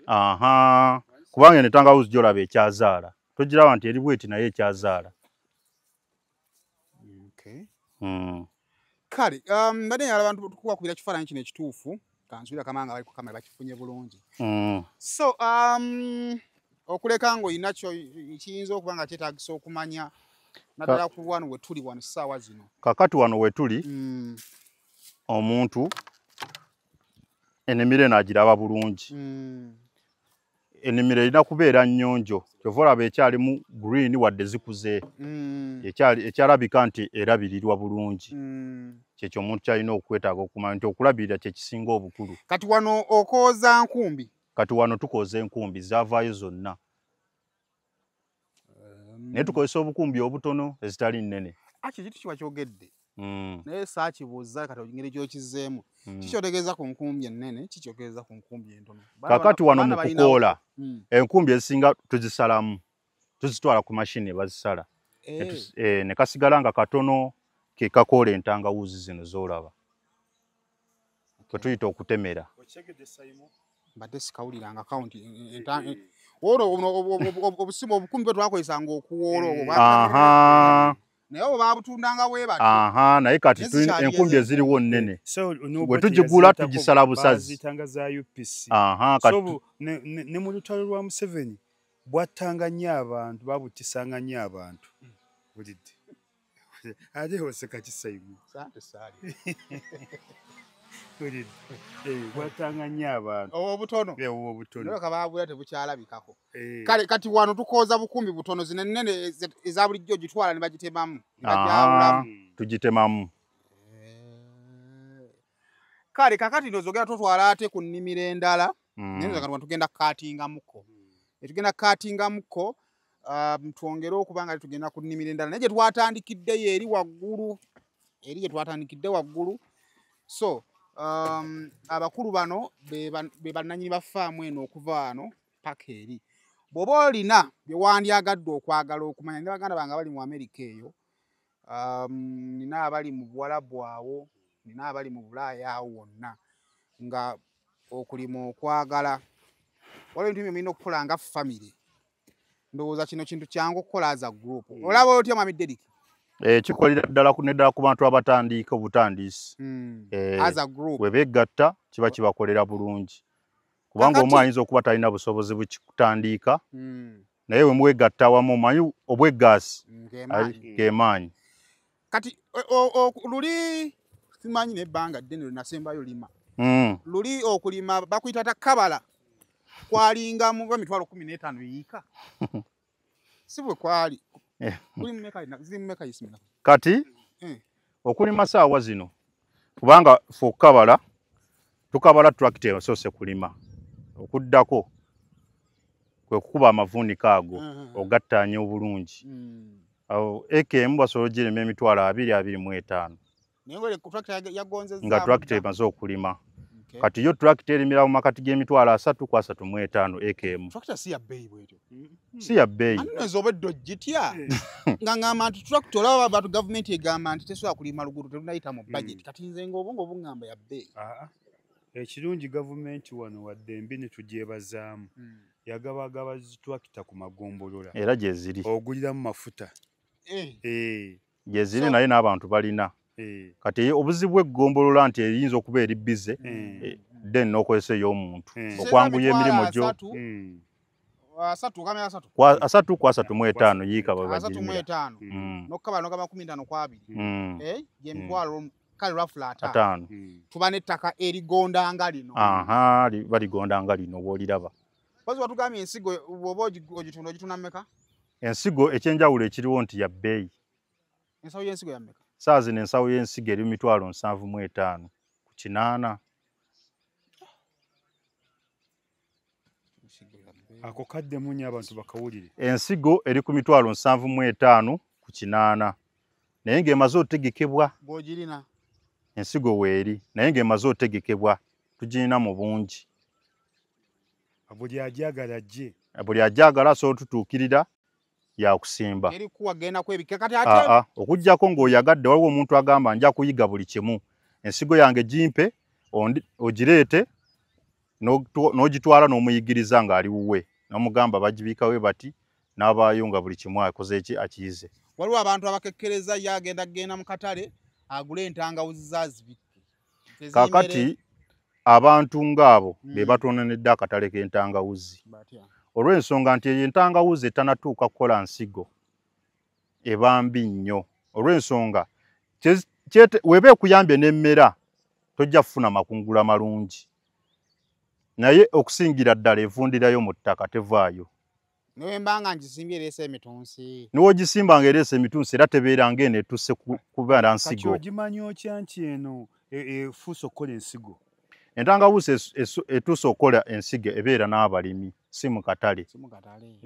Speaker 4: Kubanga eno entangawuzi gy'olaba ekyazaala togiraba nti eri bweti naye ekyazaala.
Speaker 1: Kale mbadde njagala abantu tukubakubira kifaananyi kino ekituufu kansuubira kamanga bali ku kamera bakifunye bulungi. So okuleka ng'olina kyo kiyinza okuba nga kyetaagisa okumanya naddala ku wano we tuli wano essaawa zino.
Speaker 4: Kakati wano we tuli omuntu ennimiro eno agiraba bulungi. Ennimiro erina kubeera nnyonjo kyova olaba ekyalimu green wadde zikuze ekyalabika nti erabirirwa bulungi. Kyekyo omuntu kyalina okwetaaga okumanya nti okulabirira kye kisinga obukulu.
Speaker 1: Kati wano okooza nkumbi?
Speaker 4: Kati wano tukooza enkumbi zaavaayo zonna naye tukozesa obukumbi obutono ezitali nnene.
Speaker 1: Aki ekintu kiba kyogedde naye saakibuuza kati engeri gy'okizzeemu. Kikyotegeeza ku nkumbi ennene, kikyotegeeza ku nkumbi entono.
Speaker 4: Kakati wano mu kukoola enkumbi ezisinga tuzisalamu tuzitwala ku mashini bazisala ne kasigala nga katono ke kakoola entangawuzi zino z'olaba kwe tuyita okutemera.
Speaker 1: Mbadde sikawuliranga akawunti olwo obusimu obukumbi bwe twakozesanga okuwoola obwo naye obwo baabutundanga bwe batyo.
Speaker 4: Naye kati enkumbi eziriwo nnene bwe tugigula tugisala busazi.
Speaker 3: Baziyitanga za UPC. Ne mu lutalo lwa Museveni bwattanga nnyo abantu babutisanga nnyo abantu. Bulidde ate oseka kisayimu. Bwattanga nnyo abantu.
Speaker 1: Obutono.
Speaker 3: Obutono.
Speaker 1: Naye kabaabula tebukyalabikako. Kale kati wano tukooza bukumbi butono zino ennene eza bulijjo ogitwala ne bagitemamu. Ne bagyawulamu.
Speaker 4: Tugitemamu.
Speaker 1: Kale kakati ndowooza totwala ate ku nnimiro endala, naye ndowooza tugenda kukaatingamuko. Tugenda kukaatingamuko, twongere okuba nga tugenda ku nnimiro endala, naye gye twatandikiddeyo eri waggulu, eri gye twatandikidde waggulu. So abakulu bano be bannannyini ba faamu eno okuva wano paka eri. Bw'oba olina bye wandyagadde okwagala okumanya, ne baganda bange abali mu Amerika eyo, nina abali mu Buwalabu awo, nina abali mu Bulaaya awo wonna, nga okulima okwagala, waliwo ebintu bye mulina okukola nga famire. Ndowooza kino kintu kyangu okukola as a group. Olaba otya Mwami Derrick?
Speaker 4: Kikolera ddala neddala ku bantu abatandika obutandisi.
Speaker 1: As a group.
Speaker 4: Bwe beegatta kiba kibakolera bulungi. Kubanga omu ayinza okuba talina busobozi bukitandika, naye we mwegatta awamu omanyi obweggaasi gemaanyi.
Speaker 1: Kati luli simanyi n'ebbanga ddene lwe nasembayo lima. Luli okulima bakuyita takabala kwalinga mu 15,000 yiika. Si bwe kwali.
Speaker 4: Kati okulima saawa zino, kubanga ffe okukabala tukabala tractor esoose kulima, okuddako kwe kukuba amavuunike ago ogattaanya obulungi. Awo eka emu basobola ogirima 225,000 nga tractor emaze okulima. Kati yo tractor erimira mu makati g'emitwalo 3 ku 35 eka emu.
Speaker 1: Tractor si ya bbeeyi bw'etyo.
Speaker 4: Si ya bbeeyi.
Speaker 1: Anno obedde ogitya nga ngamba nti tractor, olaba abantu gavumenti egamba nti tesobola kulima luguudo terunayita mu budget. Kati nze ng'obwongo buŋŋamba ya bbeeyi.
Speaker 3: Ekirungi gavumenti wano wadde embi ne tugyebazaamu, yagabagaba zitwakita ku magombolola.
Speaker 4: Era gye ziri.
Speaker 3: Oguliramu mafuta.
Speaker 4: Gye ziri naye n'abantu balina. Kati obuzibu bw'eggombolola nti eyinza okuba eri bize, then n'okozesa ey'omuntu okwanguya emirimu gyo. 3 ku 35 yiika bwe bagirimira.
Speaker 1: 35. N'okukabala n'ogaba 15 ku 20. Gy'emitwalo kale roughly 5. Tuba n'ettaka erigonda nga lino.
Speaker 4: Aha, baligonda nga lino bw'oliraba.
Speaker 1: Mpozi watugambye ensigo bw'oba ogitunda ogitunda mmeka?
Speaker 4: Ensigo ekyenjawulo ekiriwo nti ya bbeeyi.
Speaker 1: Ensawo y'ensigo ya mmeka?
Speaker 4: Saawa zino ensawo y'ensigo eri 75,000 ku 8.
Speaker 3: Ako kaddemu nnyo abantu bakawulire.
Speaker 4: Ensigo eri ku 75,000 ku 8, naye ng'emaze otegekebwa.
Speaker 1: Bw'ogirina?
Speaker 4: Ensigo weeri naye ng'emaze otegekebwa, tugirina mu bungi.
Speaker 3: Buli ajagala ajje.
Speaker 4: Buli ajagala asobola otutuukirira yakusimba.
Speaker 1: Eri kuwa genda kwebikka kati ate
Speaker 4: okuggyako ng'oyagadde, waliwo omuntu agamba nja kuyiga buli kimu, ensigo yange gimpe ogireete n'ogitwala n'omuyigiriza ng'ali wuwe, n'omugamba bagibiikawe bati, n'abaayo nga buli kimu akoze eki akiyize.
Speaker 1: Waliwo abantu abakekkereza ye agenda kugenda mu katale agule entangawuzi zaazibikke.
Speaker 4: Kaakati abantu ng'abo be batoononedde akatale k'entangawuzi. Olw'ensonga nti eyo entangawuzi etanatuuka kukola nsigo eba mbi nnyo. Olw'ensonga weba ekuyambye n'emmera tojja kufuna makungula malungi, naye okusingira ddala evundirayo mu ttaka tevaayo.
Speaker 1: Naye mbanga ngisimbye ereese emitunsi.
Speaker 4: Niw'ogisimba ng'ereese emitunsi era tebeera ng'eno etuuse kubeera nsigo.
Speaker 3: Kati ogimanyi otya nti eno efuuse okukola ensigo?
Speaker 4: Entangawuzi etuuse okukola ensigo ebeera n'abalimi, si mu katale.
Speaker 1: Si mu katale.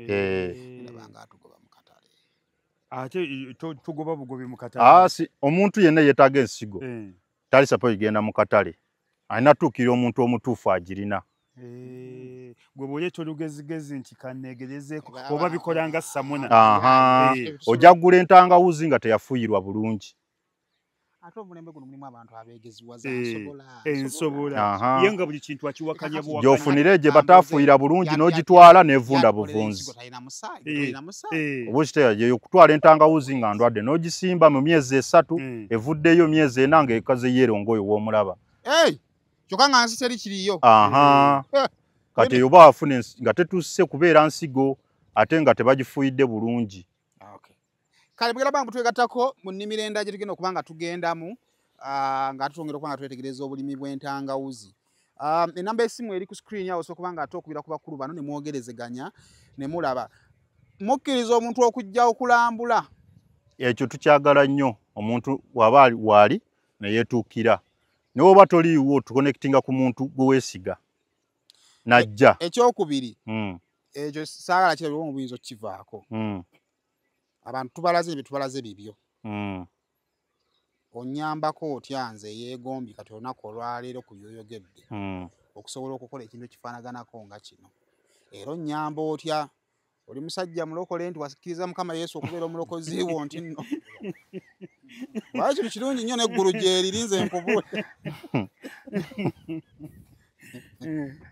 Speaker 3: Ate tugoba bugobi mu katale.
Speaker 4: Omuntu yenna yeetaaga ensigo tali sapo igenda mu katale, alina tuukirira omuntu omutuufu agirina.
Speaker 3: Gwe bw'oleeta olugezigezi nti kanneegerezeeko oba bikola nga samuna.
Speaker 4: Ojja kugula entangawuzi nga teyafuuyirwa bulungi.
Speaker 1: Ate omulembe guno mulimu abantu abeegeziwaza nsobola.
Speaker 3: Ensobola. Ye nga buli kintu akiwakanya buwakanya.
Speaker 4: Gy'ofunire gye bataafuuyira bulungi n'ogitwala n'evunda buvunzi. Oba okitegeera gye okutwala entangawuzi nga ndwadde n'ogisimba mu myezi 3, evuddeyo myezi 4 ng'ekaze yeerongoye w'omulaba.
Speaker 1: Kyokka nga nsi teri kiriyo.
Speaker 4: Kati eyo oba wafuna nga tetuuse kubeera nsigo ate nga tebagifuuyidde bulungi.
Speaker 1: Kale mugenda bangu twegattako mu nnimiro endala gye tugenda okuba nga tugendamu, nga tutwongera okuba nga twetegereza obulimi bw'entangawuzi. Enamba y'essimu eri ku screen awo, osobola okuba nga ate okubira ku bakulu bano ne mwogerezeganya ne mulaba. Mukkiriza omuntu okujja okulambula?
Speaker 4: Ekyo tukyagala nnyo, omuntu waba waali ne yeetuukira. Ne woba toliiwo tuconnectinga ku muntu gwe weesiga najja.
Speaker 1: Ekyokubiri, ekyo saagala kirabibwa mu buyinza okukivaako. Abantu tubalaze bye tubalaze bibyo. Onyambako otya nze eyeegombye kati olunaku olwaleero ku by'oyogedde okusobola okukola ekintu ekifaanaganako nga kino? Era onnyamba otya? Oli musajja mulokole nti wasikiriza Mukama Yesu okubeera omulokozi wo nti nno. Lwaki kintu kirungi nnyo n'eggulu gyeriri nze nkubuule.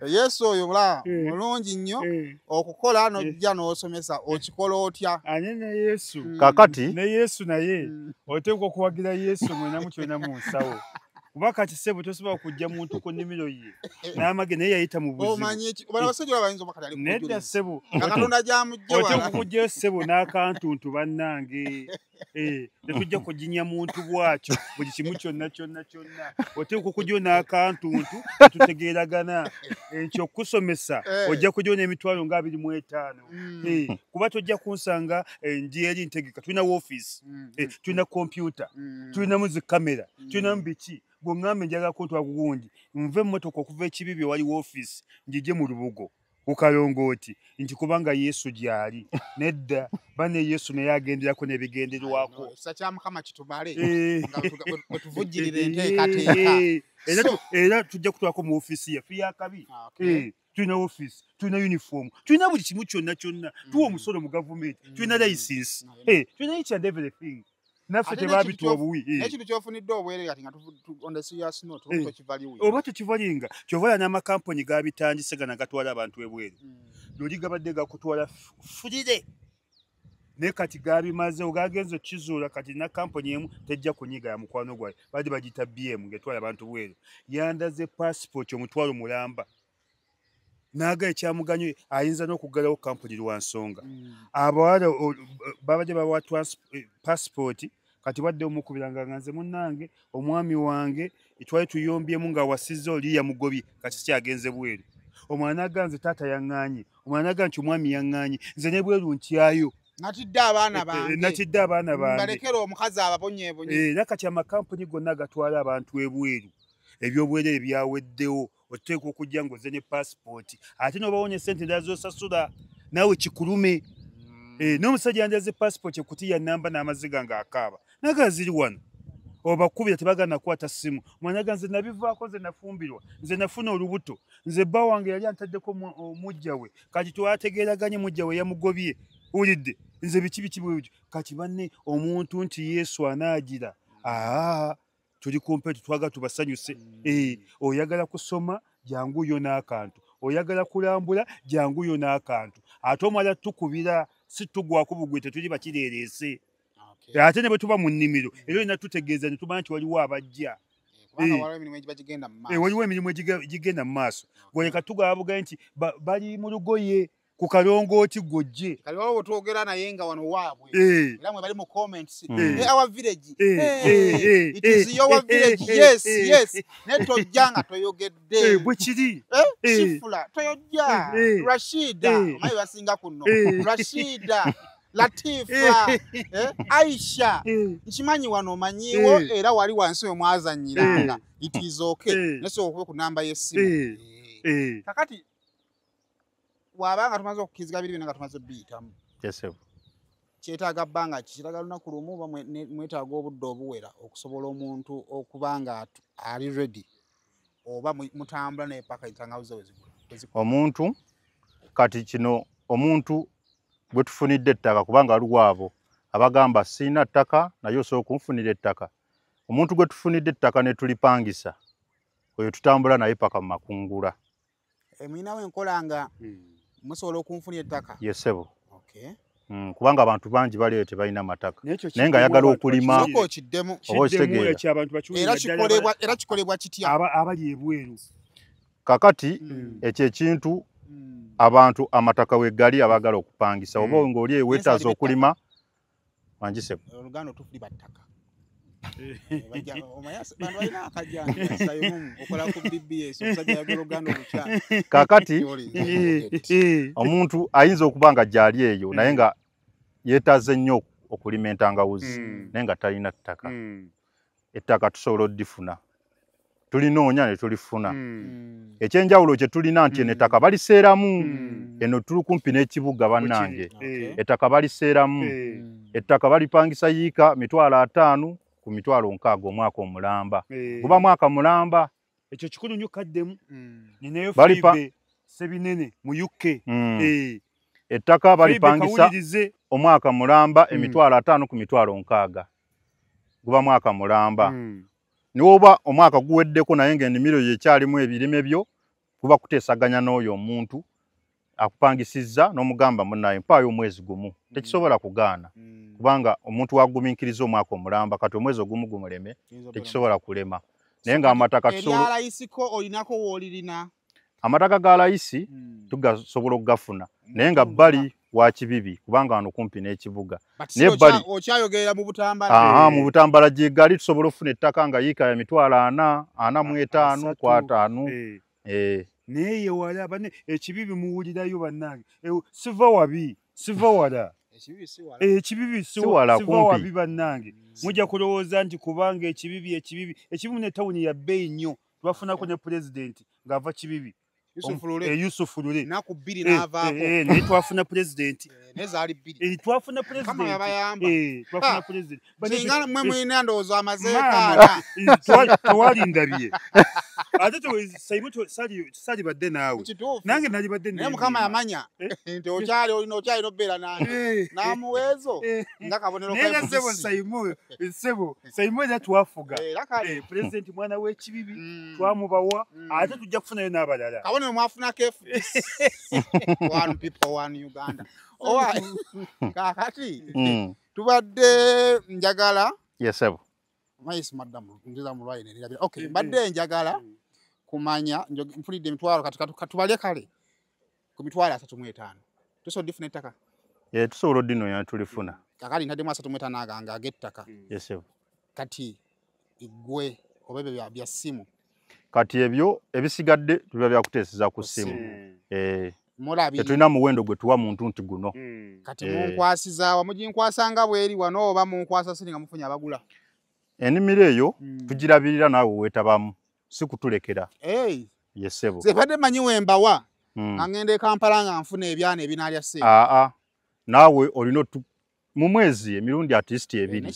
Speaker 1: Yesu oyo mulaba mulungi nnyo okukola n'ojja n'osomesa okikola otya?
Speaker 3: Anye ne Yesu.
Speaker 4: Kakati
Speaker 3: ne Yesu naye oteekwa okuwagira Yesu mwenamu kyonna mu nsawo. Kuba kati ssebo tosobola kujja muntu ku nnimiro ye n'amage naye yayita mu buzibu.
Speaker 1: Omanyi ki? Bano abasajja bayinza oba kati ali ku
Speaker 3: Nedda
Speaker 1: bujulizi.
Speaker 3: ssebo.
Speaker 1: Nga Katonda gy'amuggye wala.
Speaker 3: Oteekwa okuggyayo ssebo n'akantuntu bannange. Tetujja kuginya muntu bw'atyo buli kimu kyonna kyonna kyonna. Oteekwa okuggyayo n'akantuntu tetutegeeragana. Ekyo okusomesa ojja kuggyayo n'emitwalo nga 25. Kuba tojja kunsanga ndi eri ntegeka. Tulina woofiisi, tulina kompyuta, tulinamu zi kamera, tulinamu biki. Bw'oŋŋamba njagala kuntwala ku gundi, nve emmotoka okuva ekibibi ewali woofiisi ngigye mu lubugo ku kalongooti nti kubanga Yesu gy'ali. Nedda, banne Yesu naye agenderako n'ebigenderwako.
Speaker 1: Ekisa kya Mukama kitumale nga bwe tuvujjirira enteekateeka.
Speaker 3: Era tujja kutwalako mu woofiisi yaffe y'akabi. Tulina woofiisi, tulina uniform, tulina buli kimu kyonna kyonna. Tuwa omusolo mu gavumenti, tulina license, tulina each and everything. Naffe tebabituwa obuwi.
Speaker 1: N'ekintu ky'ofunidde obwereere kati nga on the serious note, oba tokivaluinga.
Speaker 3: Oba tokivaluinga, ky'ova olaba n'amakampuni gabitandise gano agatwala abantu ebweru. Luli gabadde gakutwala fulire. Naye kati gabimazeewo, gagenze okukizuula kati na kampuni emu tejja kunyiga ya mukwano gwayo. Baali bagiyita BM ng'etwala abantu bweru. Yandaze paasipooti 500 mulamba. N'aga ekyamuganyo ayinza n'okuggalawo kampuni lwa nsonga. Abawala babadde babawa paasipooti kati badde omukubiranga nga nze munnange omwami wange twali tuyombyemu ng'awasizza oli yamugobye kati sikyagenze bweru. Omwana aga nze taata yaŋŋaanye, omwana aga nti omwami yaŋŋaanye, nze ne bweru ntyayo.
Speaker 1: Natidde abaana bange.
Speaker 3: Natidde abaana bange.
Speaker 1: Balekere omukazi ababonyeebonye.
Speaker 3: Era kati amakampuni gonna gatwala abantu ebweru. Ebyobwereere byaweddewo. Oteekwa okujja ng'ozze ne paasipooti ate n'obawonya essente endala z'osasula naawe kikulume. N'omusajja yandaze paasipooti ekutiya nnamba n'amaziga ng'akaaba. Naga ziri wano. Obakubira tebagaana kukwata ssimu. Omwana aga nze nabivaako, nze nafumbirwa, nze nafuna olubuto, nze bba wange yali antaddeko muggya we, kati twategeeraganye muggya we yamugobye. Owulidde nze biki biki bwe bityo. Kati banne omuntu nti Yesu anaagira, tuli kumpe twagala tubasanyuse. Oyagala kusoma janguyo n'akantu, oyagala kulambula janguyo n'akantu, ate omala tukubira si tugwako bugwe tetuli bakireereese. Ate ne bwe tuba mu nnimiro era olina tutegeeza ne tumanya nti waliwo abajja. Waliwo emirimu egigenda mu maaso. Gwoleka tugaba nti bali mu lugoye ku kalongooti gw'ojje.
Speaker 1: Kali waliwo twogera naye nga wano waabwe. Era mwe bali mu comments. Our village. It is your village. Yes, yes. Ne tojja nga toyogedde.
Speaker 3: Bwe kiri.
Speaker 1: Shifula, toyojja. Rashida, omanyi basinga kuno. Rashida, Latifa, Aisha. Nkimanyi wano omanyiiwo era wali wansi we mwazannyiranga. It is okay. Nasobola okuba ku namba y'essimu. Kakati bw'abanga tumaze okukkiriziganya biri byonna nga tumaze biyitamu. Kyetaaga bbanga ki? Kyetaaga lunaku lumu oba mwetaaga obudde obuwera okusobola omuntu okuba nga ali ready oba mutambula naye paka entangawuzi we zigula.
Speaker 4: Omuntu kati kino omuntu gwe tufunidde ettaka kubanga waliwo abo abagamba sirina ttaka naye osobola okunfunira ettaka. Omuntu gwe tufunidde ettaka ne tulipangisa oyo tutambula naye paka mu makungula.
Speaker 1: Mulinawo enkola nga musobola okunfunira ettaka?
Speaker 4: Yes ssebo. Kubanga abantu bangi baliyo tebalina mataka naye nga ayagala okulima.
Speaker 1: Sooka okiddemu.
Speaker 4: Oba okitegeera.
Speaker 1: Era kikolebwa kitya?
Speaker 3: Abali ebweru.
Speaker 4: Kakati ekyo ekintu abantu amataka we gali abaagala okupangisa oba ng'oli weetaaza okulima wangi ssebo.
Speaker 1: Oluganda tufuli battaka.
Speaker 4: Kakati omuntu ayinza okuba nga gyali eyo naye nga yeetaaze nnyo okulima entangawuzi naye nga talina ttaka. Ettaka tusobola oddifuna. Tulinoonya ne tulifuna. Ekyenjawulo kye tulina nti eno ettaka baliseeramu. Eno tuli kumpi n'ekibuga bannange. Ettaka baliseeramu. Ettaka balipangisa yiika 500,000 ku 60,000 omwaka omulamba. Guba mwaka mulamba.
Speaker 3: Ekyo kikulu nnyo kaddemu. Ninayo Fibe Sebinene mu UK. Ettaka balipangisa omwaka mulamba 500,000 ku 60,000. Guba mwaka mulamba. Niwoba omwaka guweddeko naye ng'ennimiro yo ekyalimu ebirime byo, kuba kuteesaganya n'oyo omuntu akupangisizza n'omugamba munnaye mpaayo omwezi gumu. Tekisobola kugaana kubanga omuntu wagumiikiriza omwaka omulamba, kati omwezi ogumu gumuleme tekisobola kulema. Naye ng'amataka
Speaker 1: tusobola olinako w'olirina
Speaker 4: amataka ga layisi tugasobola okugafuna, naye nga bbali wa Kibibi kubanga wano kumpi n'ekibuga. Naye bbali
Speaker 1: okyayogerera mu Butambala.
Speaker 4: Mu Butambala gye gali tusobola okufuna ettaka nga yiika ya 400,000, 45 ku 50.
Speaker 3: Naye ye wala bane Ekibibi muwulirayo bannange. Siva wabi, siva wala. Ekibibi si wala kumpi bannange. Mujja kulowooza nti kubanga Ekibibi Ekibibi ne tawuni ya bbeeyi nnyo. Twafunako ne pulezidenti ng'ava Kibibi. Yusuf Lule.
Speaker 1: Naku bbiri n'avaako.
Speaker 3: Naye twafuna pulezidenti.
Speaker 1: Naye zaali bbiri.
Speaker 3: Twafuna pulezidenti.
Speaker 1: Mukama yabayamba.
Speaker 3: Twafuna pulezidenti.
Speaker 1: Singa mmwe mulina ndowooza amazeekaana.
Speaker 3: Tewalindabye. Ate salibadde naawe. Nange nalibadde
Speaker 1: naye Mukama yamanya nti okyali olina okyalina obbeera nange. N'amuweezo nga kabonero ka
Speaker 3: Naye ssebo Saimu, ssebo Saimu era twafuga. Pulezidenti mwana w'Ekibibi twamubawa ate tujja kufunayo n'abalala.
Speaker 1: Kabonero mwafuna KFC. One people, one Uganda. Owa kakati tubadde njagala.
Speaker 4: Yes sir.
Speaker 1: Mayisi madam nziza mulwayi ne. Okay, mbadde njagala kumanya mpulidde emitwalo katubalye kale ku 35,000. Tusobola odifuna ettaka?
Speaker 4: Tusobola odinoonya tulifuna.
Speaker 1: Kakati ntaddemu 35 agange ag'ettaka.
Speaker 4: Yes sir.
Speaker 1: Kati ggwe oba ebyo bya ssimu.
Speaker 4: Kati ebyo ebisigadde tubiba byakuteeseza ku ssimu. Tetulina muwendo gwe tuwa muntu nti guno.
Speaker 1: Kati munkwasizaawa muginkwasanga bweri wano oba munkwasa siri nga mufunye abagula?
Speaker 4: Ennimiro eyo tugirabirira naawe weetabamu, si kutulekera. Yes ssebo.
Speaker 1: Nze badde mmanyi wembawa nga ngenda e Kampala nga nfuna ebyana ebinaalya ssente.
Speaker 4: Naawe olina mu mwezi emirundi at least ebiri.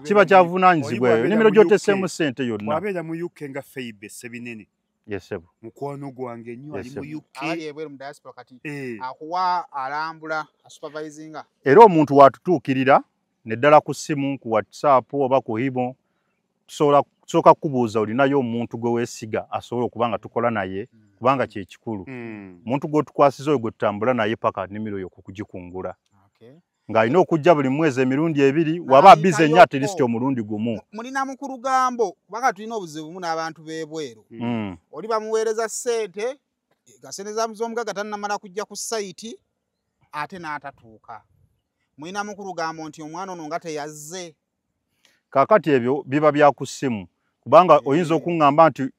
Speaker 4: Kiba kyavunaanyizibwa eyo. Ennimiro gy'oteeseemu ssente yonna.
Speaker 3: Bw'abeera mu UK nga Feibe Sebinene.
Speaker 4: Yes ssebo.
Speaker 3: Mukwano gwange nnyo ali mu UK.
Speaker 1: Ali ebweru mu diaspora kati akuwa alambula asupervisinga.
Speaker 4: Era omuntu watutuukirira neddala ku ssimu, ku WhatsApp oba ku Hibo, tusobola kusooka kukubuuza olinayo omuntu gwe weesiga asobola okuba nga tukola naye, kubanga kye kikulu. Omuntu gw'otukwasiza oyo gwe tutambula naye paka nnimiro yo kugikungula. Ng'alina okujja buli mwezi emirundi ebiri, waba bize nnyo at least omulundi gumu.
Speaker 1: Mulina mukulugambo kubanga tulina obuzibu n'abantu b'ebweru. Oli bamuweereza ssente, nga ssente z'omugagga tannamala kujja ku sayiti ate n'atatuuka. Mulina mukulugambo nti omwana ono nga teyazze.
Speaker 4: Kaakati ebyo biba bya ku ssimu, kubanga oyinza okuŋŋamba nti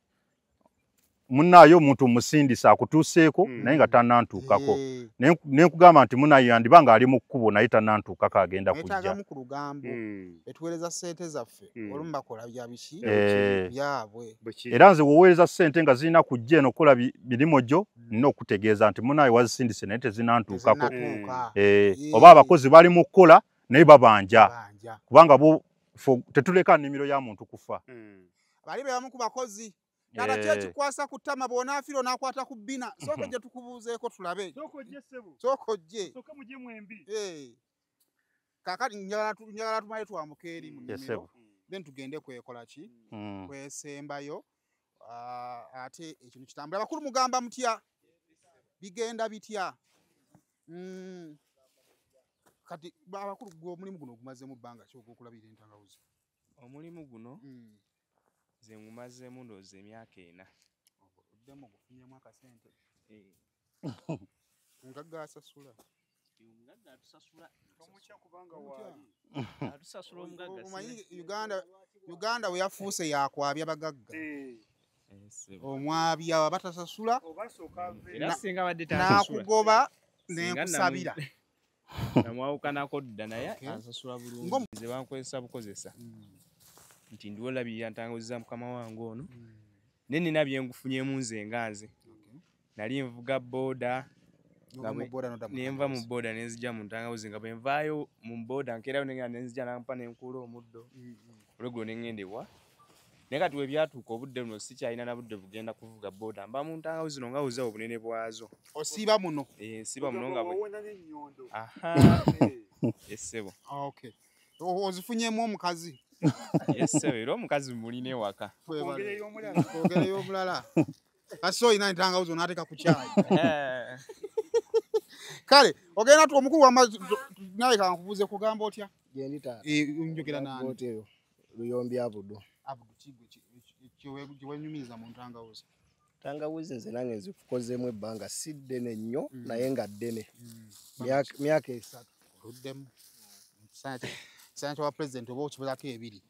Speaker 4: munnaayo omuntu musindisa akutuuseeko naye nga tannantuukako. Ne nkugamba nti munnaayo yandiba ng'ali mu kkubo naye tannantuukako agenda kujja.
Speaker 1: Neetaaga mukulugambo etuweereza ssente zaffe olumu bakola bya biki byabwe.
Speaker 4: Era nze w'oweereza ssente nga zirina kujja eno okukola mirimu gyo, nina okutegeeza nti munnaayo wazisindise naye tezinantuukako. Oba abakozi bali mu kukola naye babanja, kubanga bo tetuleka nnimiro ya muntu kufa.
Speaker 1: Bali be bamu ku bakozi. Tata kye kikwasa ku ttama bw'onaafira onaakwata ku bbina. Sooka ojje tukubuuzeeko tulabe.
Speaker 3: Sooka ojje ssebo.
Speaker 1: Sooka ojje.
Speaker 3: Sooka mujje mwembi.
Speaker 1: Kaakati njagala tumale twambuke eri mu nnimiro. Then tugende kwekola ki? Kwesembayo. Ate ekintu kitambula. Abakulu mugamba mutya? Bigenda bitya? Kati abakulu gwe omulimu guno ogumazeemu bbanga ki ogw'okulabirira entangawuzi?
Speaker 5: Omulimu guno nze ngumazeemu ndowooza emyaka 4.
Speaker 1: Oddemu ogufunyemu akasente. Omugagga asasula.
Speaker 5: Omugagga atusasula.
Speaker 3: Tomutya kubanga waali.
Speaker 5: Atusasula omugagga.
Speaker 1: Omanyi Uganda we yafuuse yakwabya bagagga. Omwabya batasasula.
Speaker 5: Era singa badde tasasula.
Speaker 1: N'akugoba n'enkusabira.
Speaker 5: Namwawukanako dda naye asasula bulungi. Nze bankozesa bukozesa. Nti ndiwo labirira ntangawuzi za mukama wange ono. Naye nina bye ngufunyeemu nze nga nze. Nali nvuga booda. Ne nva mu booda ne nzija mu ntangawuzi nga bwe nvaayo mu booda nkeerayo ne ngenda ne nzija nampa ne nkuula omuddo. Olweggulo ne ŋŋenda ewa. Naye kati we byatuuka obudde buno sikyalina na budde bugenda kuvuga booda. Mba mu ntangawuzi zino nga wuzi obunene bwazo.
Speaker 1: Osiiba muno?
Speaker 5: Nsiiba muno nga bwe. Aha. Essebo.
Speaker 1: Okay. Ozifunyeemu omukazi?
Speaker 5: Essebo era omukazi mulina ewaka.
Speaker 1: Kwongereyo omulala. Kwongereyo omulala. Kasi olina entangawuzi onaateeka ku kyayi. Kale ogenda omukulu wamma nawe kankubuuze kugamba otya?
Speaker 2: Gyendi taata.
Speaker 1: Njogera nani?
Speaker 2: Luyombi Abudu.
Speaker 1: Abudu kiwenyumiriza mu ntangawuzi?
Speaker 2: Ntangawuzi nze nange nzikukozeemu ebbanga si ddene nnyo naye nga ddene. Myaka 3.
Speaker 1: Oluddemu. Ekisaanyi kya pulezidenti oba okibulako 2.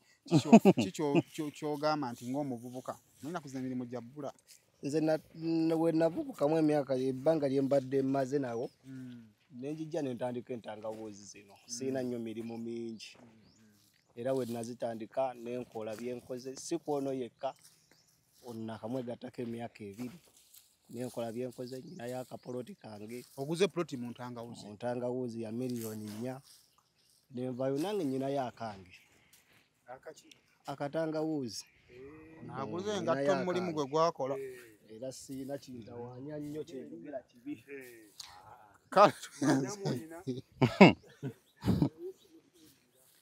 Speaker 1: Kiki ky'ogamba nti ng'omuvubuka nolina kuzina emirimu gya bbula?
Speaker 2: Nze we navubukamu emyaka ebbanga lye mbadde mmaze nawo ne njijja ne ntandika entangawuzi zino. Sirina nnyo mirimu mingi. Era we nazitandika ne nkola bye nkoze si kwono yekka onakamwegattako emyaka 2 ne nkola bye nkoze nnyinayo akapoloti kange.
Speaker 1: Oguze poloti mu ntangawuzi?
Speaker 2: Mu ntangawuzi ya miliyoni 4. Ne nvaayo nange nnyinayo akange.
Speaker 3: Akaki?
Speaker 2: Akatangawuzi.
Speaker 1: Naguze engatto mu mulimu gwe gwakola.
Speaker 2: Era sirina kintawaanya nnyo kyenjogera kibi.
Speaker 1: Kale.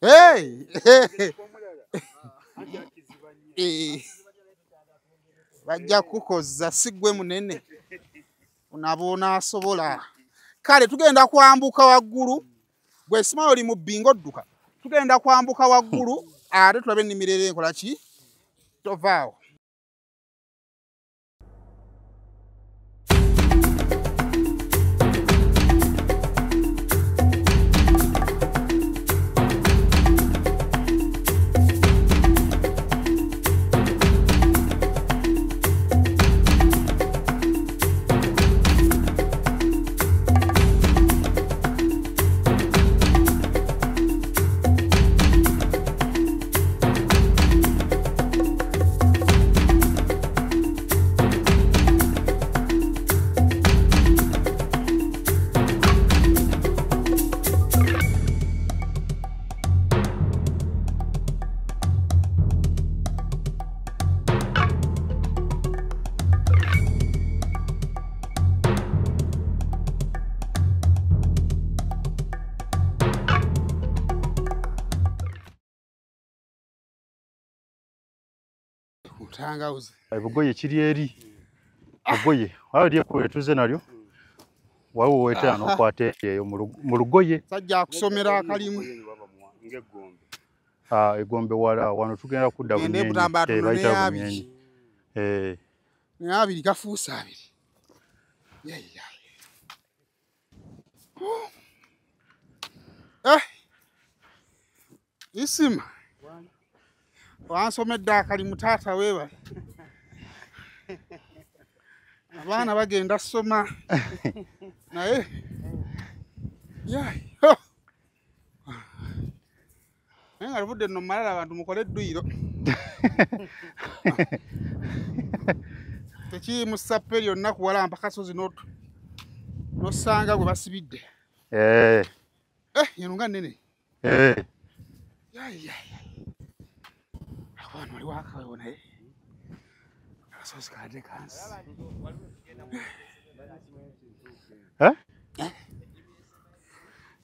Speaker 1: Hey! Bajja kukoza si ggwe munene. Nabo onaasobola. Kale tugenda kwambuka waggulu. Gwe simanyi oli mu bbingo odduka. Tugenda kwambuka waggulu ate tulabe ennimiro era enkola ki? Tovaawo.
Speaker 4: Ebugoye kiri eri. Bugoye. Awo lyekkubo lye nalyo. Waliwo weetera n'okwata eyo mu lugoye.
Speaker 1: Sajja akusomera akalimu.
Speaker 4: Egombe wala wano tugenda kudda Bunyenye. Bayita Bunyenye.
Speaker 1: Naye abiri gafuuse abiri. Isima. Wansomedde akalimu taata weebale. Abaana bagenda ssoma. Naye naye nga luvudde nno mmalala abantu mukole edduyiro. Tekiri mu ssappe lyonna kuwalampa kasozi n'osanga gwe basibidde. Eno nga nnene. Abaana waliwo akawewo naye akasozi kadde kansi.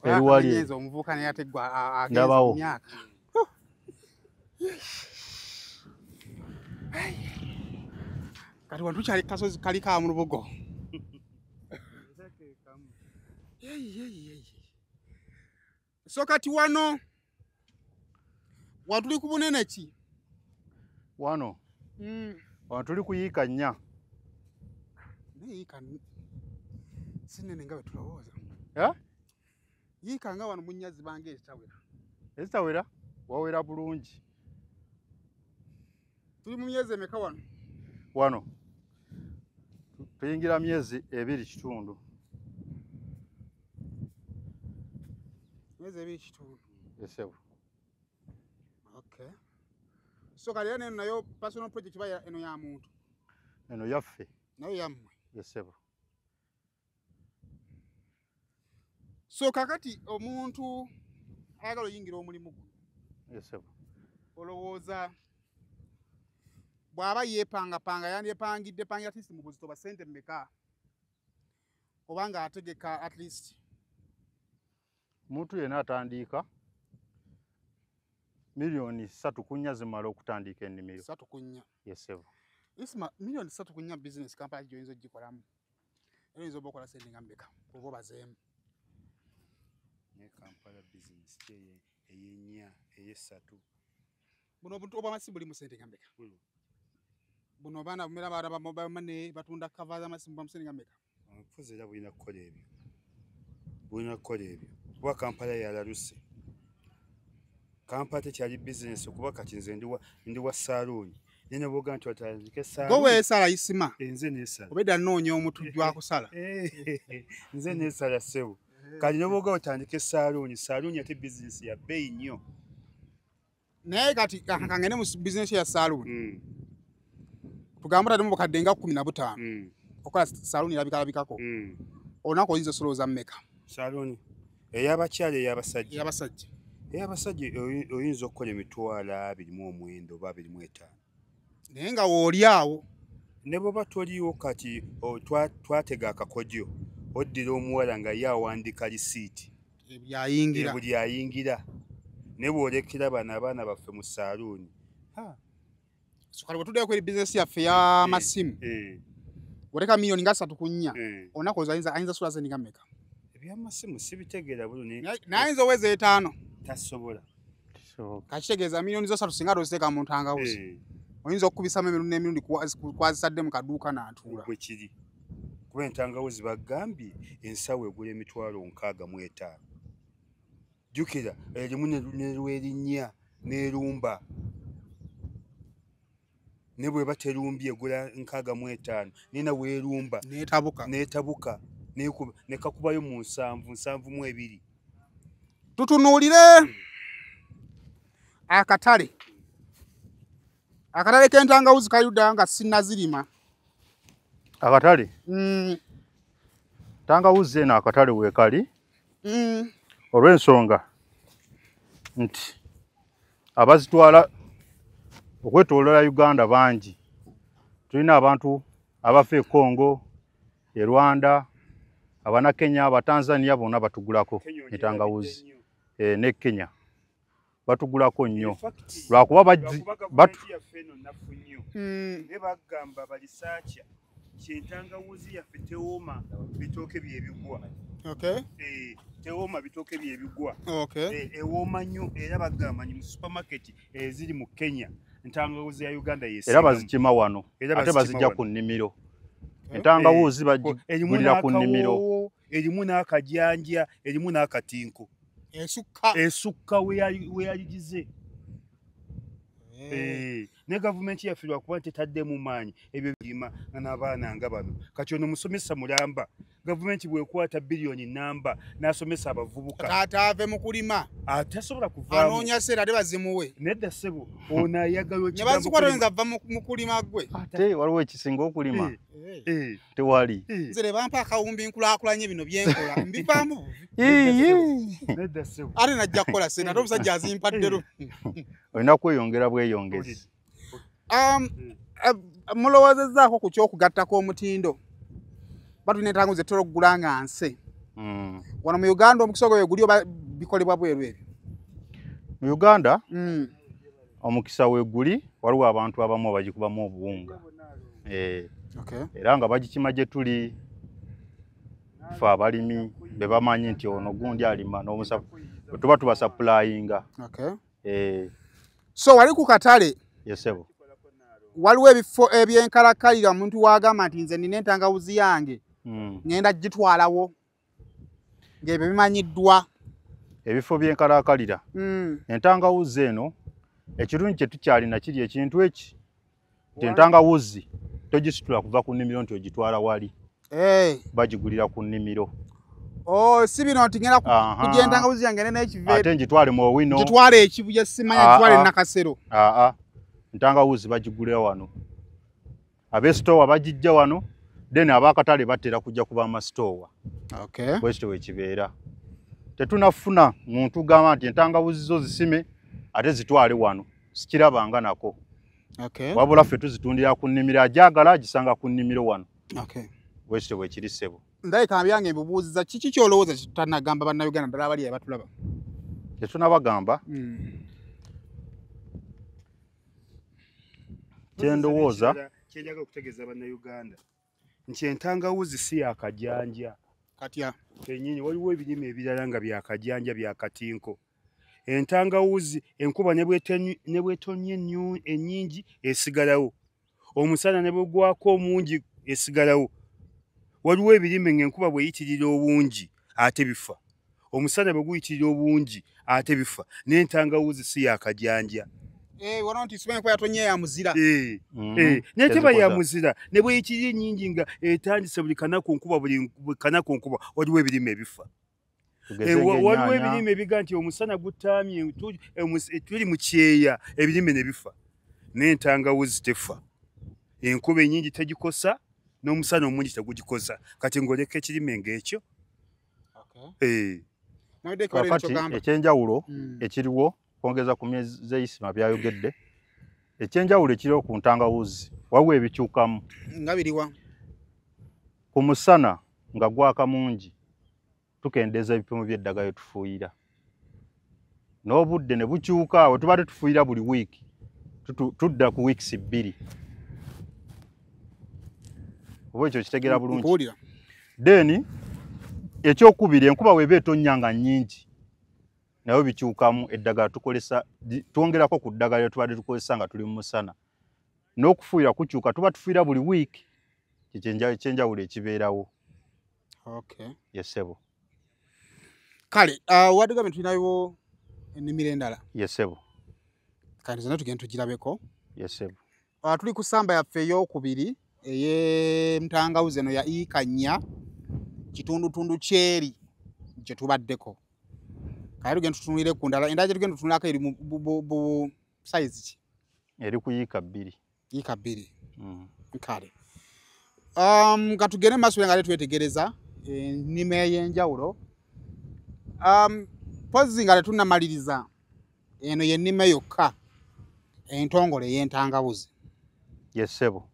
Speaker 4: Eriwali
Speaker 1: omuvubuka naye ate gwe agenze mu myaka. Kati wano tukyali kasozi kali ka mu lubugo. So kati wano watuli ku bunene ki?
Speaker 4: Wano wano tuli kuyiika 4.
Speaker 1: Naye yiika si nnene nga bwe tulowooza. Yiika nga wano mu nnya zibanga ezitawera.
Speaker 4: Ezitawera? Wawera bulungi.
Speaker 1: Tuli mu myezi emeka wano?
Speaker 4: Wano tuyingira myezi 2 kitundu.
Speaker 1: Myezi 2 kitundu.
Speaker 4: Esebo.
Speaker 1: Okay. So kale era neno nayo personal project ba eno ya muntu.
Speaker 4: Eno yaffe.
Speaker 1: Nayo yammwe.
Speaker 4: Yesebo.
Speaker 1: So kakati omuntu ayagala oyingira omulimu guno.
Speaker 4: Yesebo.
Speaker 1: Olowooza bw'aba yeepangapanga yandyepangidde pangira at least mu buzito bwa ssente mmeka oba ng'ategeka at least?
Speaker 4: Omuntu yenna atandika 3 ku 4 zimala okutandika ennimiro.
Speaker 1: 3 ku 4.
Speaker 4: Yesebo.
Speaker 1: Isma, 3 ku 4 business Kampala gy'oyinza ogikolamu. Era oyinza oba okola ssente nga mmeka oba obazeemu?
Speaker 3: Ne Kampala business ey'ennya ey'essatu.
Speaker 1: Buno obuntu obw'amasimu bulimu ssente nga mmeka? Buno abaana bumera abaana ba mobile money batunda cover z'amasimu bamu ssente nga mmeka?
Speaker 3: Omufuzi era bulina kukola ebyo. Bulina kukola ebyo. Kuba Kampala yalaluse. Kampala tekyali bizinesi kuba kati nze ndi wa saaluuni. Naye ne bw'ogamba nti otandike saaluuni.
Speaker 1: Gwe weesala Isima.
Speaker 3: Nze neesala.
Speaker 1: Obedda nnoonya omutujju akusala.
Speaker 3: Nze neesala ssebo. Kati ne bw'ogamba otandike saaluuni, saaluuni ate bizinesi ya bbeeyi nnyo.
Speaker 1: Naye kati kangende mu bizinesi ya saaluuni. Tugambe otadde mu bukadde nga 15. Okola saaluuni erabikalabikako. Olunaku oyinza osolooza mmeka?
Speaker 3: Saaluuni ey'abakyala ey'abasajja?
Speaker 1: Ey'abasajja.
Speaker 3: Ey'abasajja oyinza okukola 29,000 oba 25.
Speaker 1: Naye nga w'oli awo.
Speaker 3: Ne bw'oba toliiwo kati twatega akakodyo oddira omuwala nga ye awandiika lisiiti.
Speaker 1: Byayingira.
Speaker 3: Buli ayingira. Ne bw'olekera bano abaana baffe mu saaluuni.
Speaker 1: So kale bwe tuddayo kweri bizinesi yaffe y'amasimu. Oleka 3 ku 4. Olunaku ayinza sula ssente nga mmeka?
Speaker 3: Ebyamasimu sibitegeera bulungi.
Speaker 1: Naye ayinza oweza 5.
Speaker 3: Tasobola.
Speaker 1: Kakitegeeza 3 singa toziteeka mu ntangawuzi. Oyinza okukubisamu emirundi n'emirundi kwazisadde mu kaduuka n'atuula.
Speaker 3: Bwe kiri. Kuba entangawuzi bagambye ensawo egula 65,000. Jjukira erimu ne lwerinnya n'erumba. Ne bw'eba terumbye egula 65 nina weerumba.
Speaker 1: N'etabuka.
Speaker 3: N'etabuka. Ne kakubayo mu 7, 72.
Speaker 1: Tutunuulire akatale. Akatale k'entangawuzi kali nga sinnazirima.
Speaker 4: Akatale? Ntangawuzi eno akatale weekali. Olw'ensonga nti abazitwala okwetooloola Uganda bangi. Tulina abantu abafa e Congo, e Rwanda, Abanakenya, Abatanzania bonna batugulako entangawuzi. Ne Kenya batugulako nnyo. Lwakuba
Speaker 3: ne bagamba balisaacha kyentangawuzi yaffe tewooma bitooke byebigwa.
Speaker 1: Okay.
Speaker 3: Tewooma bitooke byebigwa.
Speaker 1: Okay.
Speaker 3: Ewooma nnyo era bagamba mu supermarket eziri mu Kenya entangawuzi ya Uganda yesinga.
Speaker 4: Era bazikima wano ate bazijja ku nnimiro. Entangawuzi bagigulira ku nnimiro.
Speaker 3: Erimu n'akajanja, erimu n'akatinko.
Speaker 1: Esukka.
Speaker 3: Esukka weyaligize. Ne gavumenti yaffe lwakuba tetaddemu maanyi ebyo birima n'abaana nga bano. Kati ono musomesa mulamba gavumenti bw'ekwata biliyoni namba n'asomesa abavubuka.
Speaker 1: Taata ave mu kulima.
Speaker 3: Atasobola kuvaamu.
Speaker 1: Anoonya ssente ate bazimuwe.
Speaker 3: Nedda ssebo ono ayagala
Speaker 1: Ne bazikwata oyinza ava mu kulima gwe.
Speaker 4: Ate waliwo ekisinga okulima. Tewali.
Speaker 1: Nze ne bampa akawumbi nkulaakulanye bino bye nkola mbivaamu buvi.
Speaker 3: Nedda ssebo.
Speaker 1: Ate najja kukola ssente ate omusajja azimpadde lu.
Speaker 4: Olina kweyongera bweyongezi.
Speaker 1: Mulowoozezzaako ku ky'okugattako omutindo. Batulina entangawizi etera okugula nga nse. Wano mu Uganda omukisa ogwo guli oba bikolebwa bweru ebyo?
Speaker 4: Mu Uganda omukisa we guli waliwo abantu abamu abagikubamu obuwunga. Era nga bagikima gye tuli ffe abalimi be bamanyi nti ono gundi alima bwe tuba tubasapulayinga.
Speaker 1: So wali ku katale.
Speaker 4: Yesebo.
Speaker 1: Waliwo ebifo ebyenkalakalira omuntu w'agamba nti nze nina entangawuzi yange ngenda gitwalawo ng'ebyo bimanyiddwa.
Speaker 4: Ebifo byenkalakalira. Entangawuzi eno ekirungi kye tukyalina kiri ekintu eki nti entangawuzi togisitula kuva ku nnimiro nti ogitwala wali. Bagigulira ku nnimiro.
Speaker 1: Oh, si bino nti ngenda kujja entangawuzi yange nene ekiveera.
Speaker 4: Ate ngitwale mu Owino.
Speaker 1: Ngitwale Ekibuye simanya ngitwale Nakasero.
Speaker 4: Ntangawuzi bagigulira wano, ab'esitoowa bagijja wano, then ab'akatale batera kujja kuba amasitoowa.
Speaker 1: Okay.
Speaker 4: Bwekityo bwekibeera. Tetunafuna muntu gamba nti entangawuzi zo zisime ate zitwale wano, sikirabanga nako.
Speaker 1: Okay.
Speaker 4: Wabula ffe tuzitundira ku nnimiro, ajagala agisanga ku nnimiro wano.
Speaker 1: Okay.
Speaker 4: Bwekityo bwekiri ssebo.
Speaker 1: Ndabika byange mbubuuziza, kiki ky'olowooza kitanagamba Bannayuganda ddala abali abatulaba?
Speaker 4: Tetunabagamba. Kyendowooza
Speaker 3: kyenjagala okutegeeza Bannayuganda nti entangawuzi si yakajanja
Speaker 1: katya
Speaker 3: kennyini. Waliwo ebirime ebirala nga byakajanja byakatinko. Entangawuzi enkuba ne bw'etonnya ennyingi esigalawo, omusana ne bwegwako omungi esigalawo. Waliwo ebirime ng'enkuba bweyitirira obungi ate bifa, omusana bwe guyitirira obungi ate bifa. N'entangawuzi si yakajanja.
Speaker 1: Wano nti simanyi kuba yatonye ya muzira.
Speaker 3: Naye teba ya muzira, ne bweyitirira ennyingi nga etandise buli kanaku nkuba, buli kanaku nkuba, waliwo ebirime ebifa. Waliwo ebirime ebiga nti omusana gutaamye, tuli mu kyeya, ebirime ne bifa. N'entangawuzi tefa, enkuba ennyingi tegikosa n'omusana omungi tegugikosa. Kati ng'oleka ekirime ng'ekyo.
Speaker 4: Kakati ekyenjawulo ekiriwo kwongeza ku myezi eyisima byayogedde, ekyenjawulo ekiriwo ku ntangawuzi waliwo ebikyukamu
Speaker 1: nga biriwa.
Speaker 4: Ku musana nga gwaka mungi tukendeeza ebipimo by'eddagala tufuuyira, n'obudde ne bukyuka. We tubadde tufuuyira buli wiiki, tudda ku weeks 2. Oba ekyo kitegeera bulungi. Then ekyokubiri, enkuba weeba etonnya nga nnyingi nayo bikyukamu, eddagala tukolesa twongerako ku ddagala lye tubadde tukozesa nga tuli mu musana. N'okufuuyira kukyuka, tuba tufuuyira buli wiiki. Ekyenjawulo ekibeerawo.
Speaker 1: Okay.
Speaker 4: Yesebo.
Speaker 1: Kale, wadde tulinayo ennimiro endala.
Speaker 4: Yesebo.
Speaker 1: Kale zonna tugenda tugirabeko.
Speaker 4: Yesebo.
Speaker 1: Tuli ku ssamba yaffe ey'okubiri ey'entangawuzi eno ya yiika 4 kitundutundu kyeri gye tubaddeko. Kale tugenda tutunulire ku ndala. Endala gye tugenda tutunulako eri mu sayizi ki?
Speaker 4: Eri ku yiika 2.
Speaker 1: Yiika 2. Kale. Ka tugende maaso nga twetegereza ennima ey'enjawulo. Mpozzi nga tetunnamaliriza, eno y'ennima yokka entongole ey'entangawuzi.
Speaker 4: Yesebo.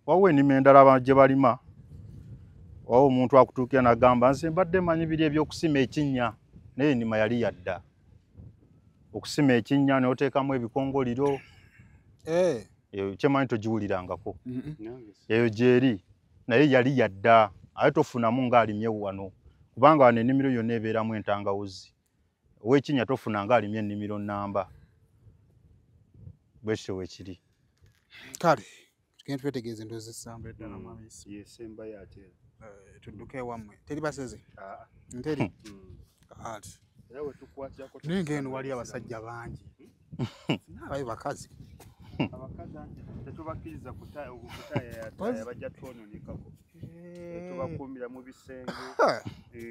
Speaker 4: Waliwo ennima endala gye balima, waliwo omuntu akutuukira n'agamba nze mbadde mmanyi biri ebyokusima ekinnya, naye ennima yali yadda. Okusima ekinnya n'oteekamu ebikongoliro. Eyo kyemanyi togiwulirangako. Eyo gyeri, naye yali yadda, ate tofunamu ng'alimye wano, kubanga wano ennimiro yonna ebeeramu entangawuzi. Ow'ekinnya tofuna ng'alimye ennimiro nnamba. Bwekityo bwe kiri.
Speaker 1: Kale tugende twetegereze endowooza essamba eddala mwami.
Speaker 3: Yesemba yateera.
Speaker 1: Tudduke ewammwe. Teri baseze? Nteri? Ati.
Speaker 3: Era we tukwatirako.
Speaker 1: Naye ng'eno wali abasajja bangi. N'abayo bakazi.
Speaker 3: Abakazi tetubakkiriza kutaayaya, bajja twonoonekako. Tubakuumira mu bisenge,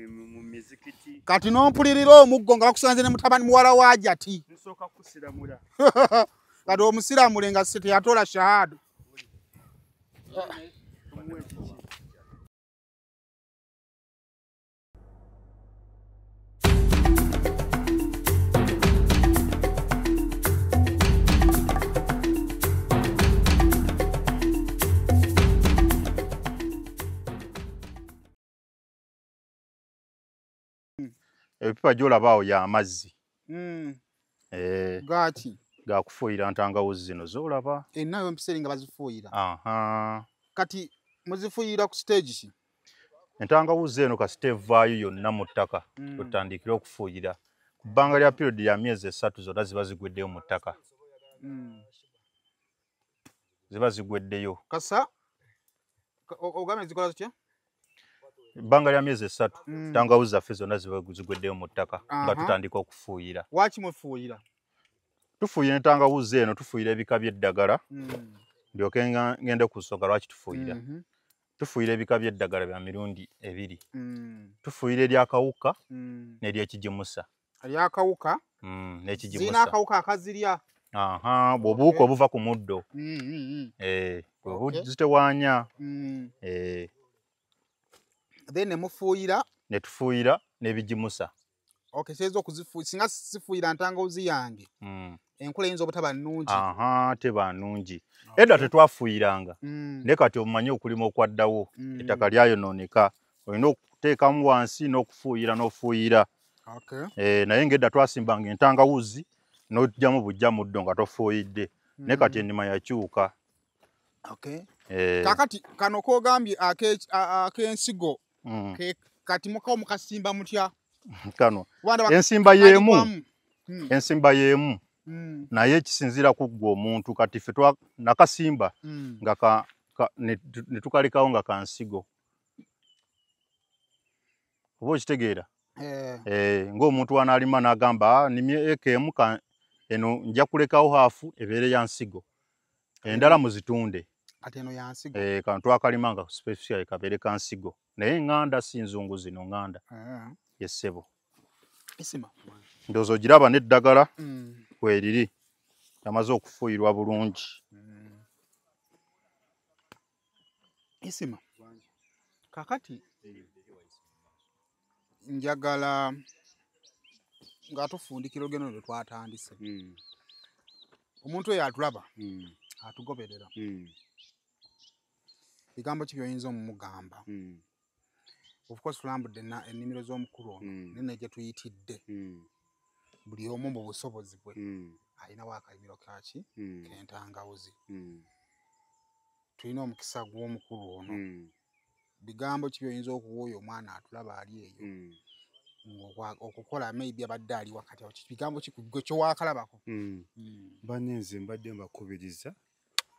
Speaker 3: mu mizikiti.
Speaker 1: Kati n'ompulirira omuggo nga bakusanze ne mutabani muwala wa Jati.
Speaker 3: Nsooka kusiramula.
Speaker 1: Kati omusiramule nga teyatoola shahada.
Speaker 4: Ebipipa gy'olaba awo y'amazzi.
Speaker 1: Gaki?
Speaker 4: Gakufuuyira ntangawuzi zino z'olaba.
Speaker 1: Nawe empiseeri nga bazifuuyira. Kati muzifuuyira ku stage ki?
Speaker 4: Entangawuzi eno kasita evaayo yonna mu ttaka, otandikire okufuuyira. Ku bbanga lya period ya myezi 3 zonna ziba zigweddeyo mu ttaka. Ziba zigweddeyo.
Speaker 1: Kasa ogambye zikola zitya?
Speaker 4: Ebbanga lya myezi 3 ntangawuzi zaffe zonna ziba zigweddeyo mu ttaka nga tutandika okufuuyira.
Speaker 1: Lwaki mufuuyira?
Speaker 4: Tufuuyira entangawuzi eno, tufuuyira ebika by'eddagala. Ndyoke ngende ku nsonga lwaki tufuuyira. Tufuuyira ebika by'eddagala bya mirundi 2. Tufuuyira eryakawuka n'eryekigimusa.
Speaker 1: Eryakawuka?
Speaker 4: N'ekigimusa.
Speaker 1: Zirina akawuka akazirya?
Speaker 4: Aha, bw'obuwuka obuva ku muddo. Bwebuzitewaanya.
Speaker 1: Then ne mufuuyira.
Speaker 4: Ne tufuuyira n'ebigimusa.
Speaker 1: Okay, siyinza okuzifuuyira singa sifuuyira ntangawuzi yange. Enkula eyinza obutaba nnungi.
Speaker 4: Aha, teba nnungi. Edda tetwafuuyiranga. Naye kati omanyi okulima okwaddawo, ettaka lyayonooneka. Olina okuteekamu wansi n'okufuuyira n'ofuuyira. Naye ng'edda twasimbanga entangawuzi n'oggyamu bujja muddo nga tofuuyidde. Naye kati ennima yakyuka.
Speaker 1: Kaakati kano k'ogambye ak'ensigo kati mukawo mukasimba mutya?
Speaker 4: Kano ensimba y'emu, ensimba y'emu naye kisinziira ku ggwe omuntu. Kati ffe nakasimba nga ne tukalekawo nga kansigo, oba okitegeera? Ng'omuntu wanaalima n'agamba nnimye eka emu, eno nja kulekawo haafu ebeere ya nsigo, endala muzitunde.
Speaker 1: Kati eno ya nsigo.
Speaker 4: Kano twakalima nga specifically kabeere ka nsigo, naye ŋŋanda si nzungu zino, ŋŋanda. Ye ssebo.
Speaker 1: Isima.
Speaker 4: Ndowooza ogiraba n'eddagala kweriri, yamaze okufuuyirwa bulungi.
Speaker 1: Isima. Kaakati njagala nga tufundikira olugendo lwe twatandise. Omuntu oyo atulaba, atugoberera. Bigambo ki by'oyinza omugamba? Of course tulambudde ennimiro z'omukulu ono, naye gye tuyitidde. Buli omu mu busobozi bwe alinawo akalimiro kaki k'entangawuzi. Tulina omukisa gw'omukulu ono. Bigambo ki by'oyinza okuwa oyo omwana atulaba ali eyo okukola maybe abadde ali wakati awo, bigambo ki gwe kyowakalabako?
Speaker 3: Banne nze mbadde mbakubiriza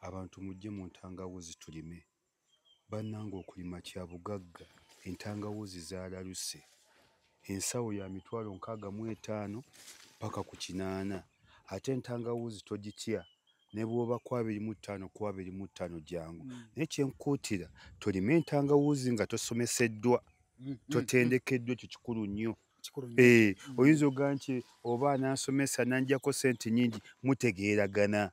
Speaker 3: abantu mujje mu ntangawuzi tulime. Bannange okulima kya bugagga, entangawuzi zaalaluse. Ensawo ya 650 paka ku 800. Ate entangawuzi togitya, ne bw'oba ku 25 ku 25 jangu. Naye kyenkuutira tolime entangawuzi nga tosomeseddwa, totendekeddwa, ekyo kikulu nnyo. Oyinza ogamba nti oba anansomesa n'angyako ssente nnyingi, mutegeeragana.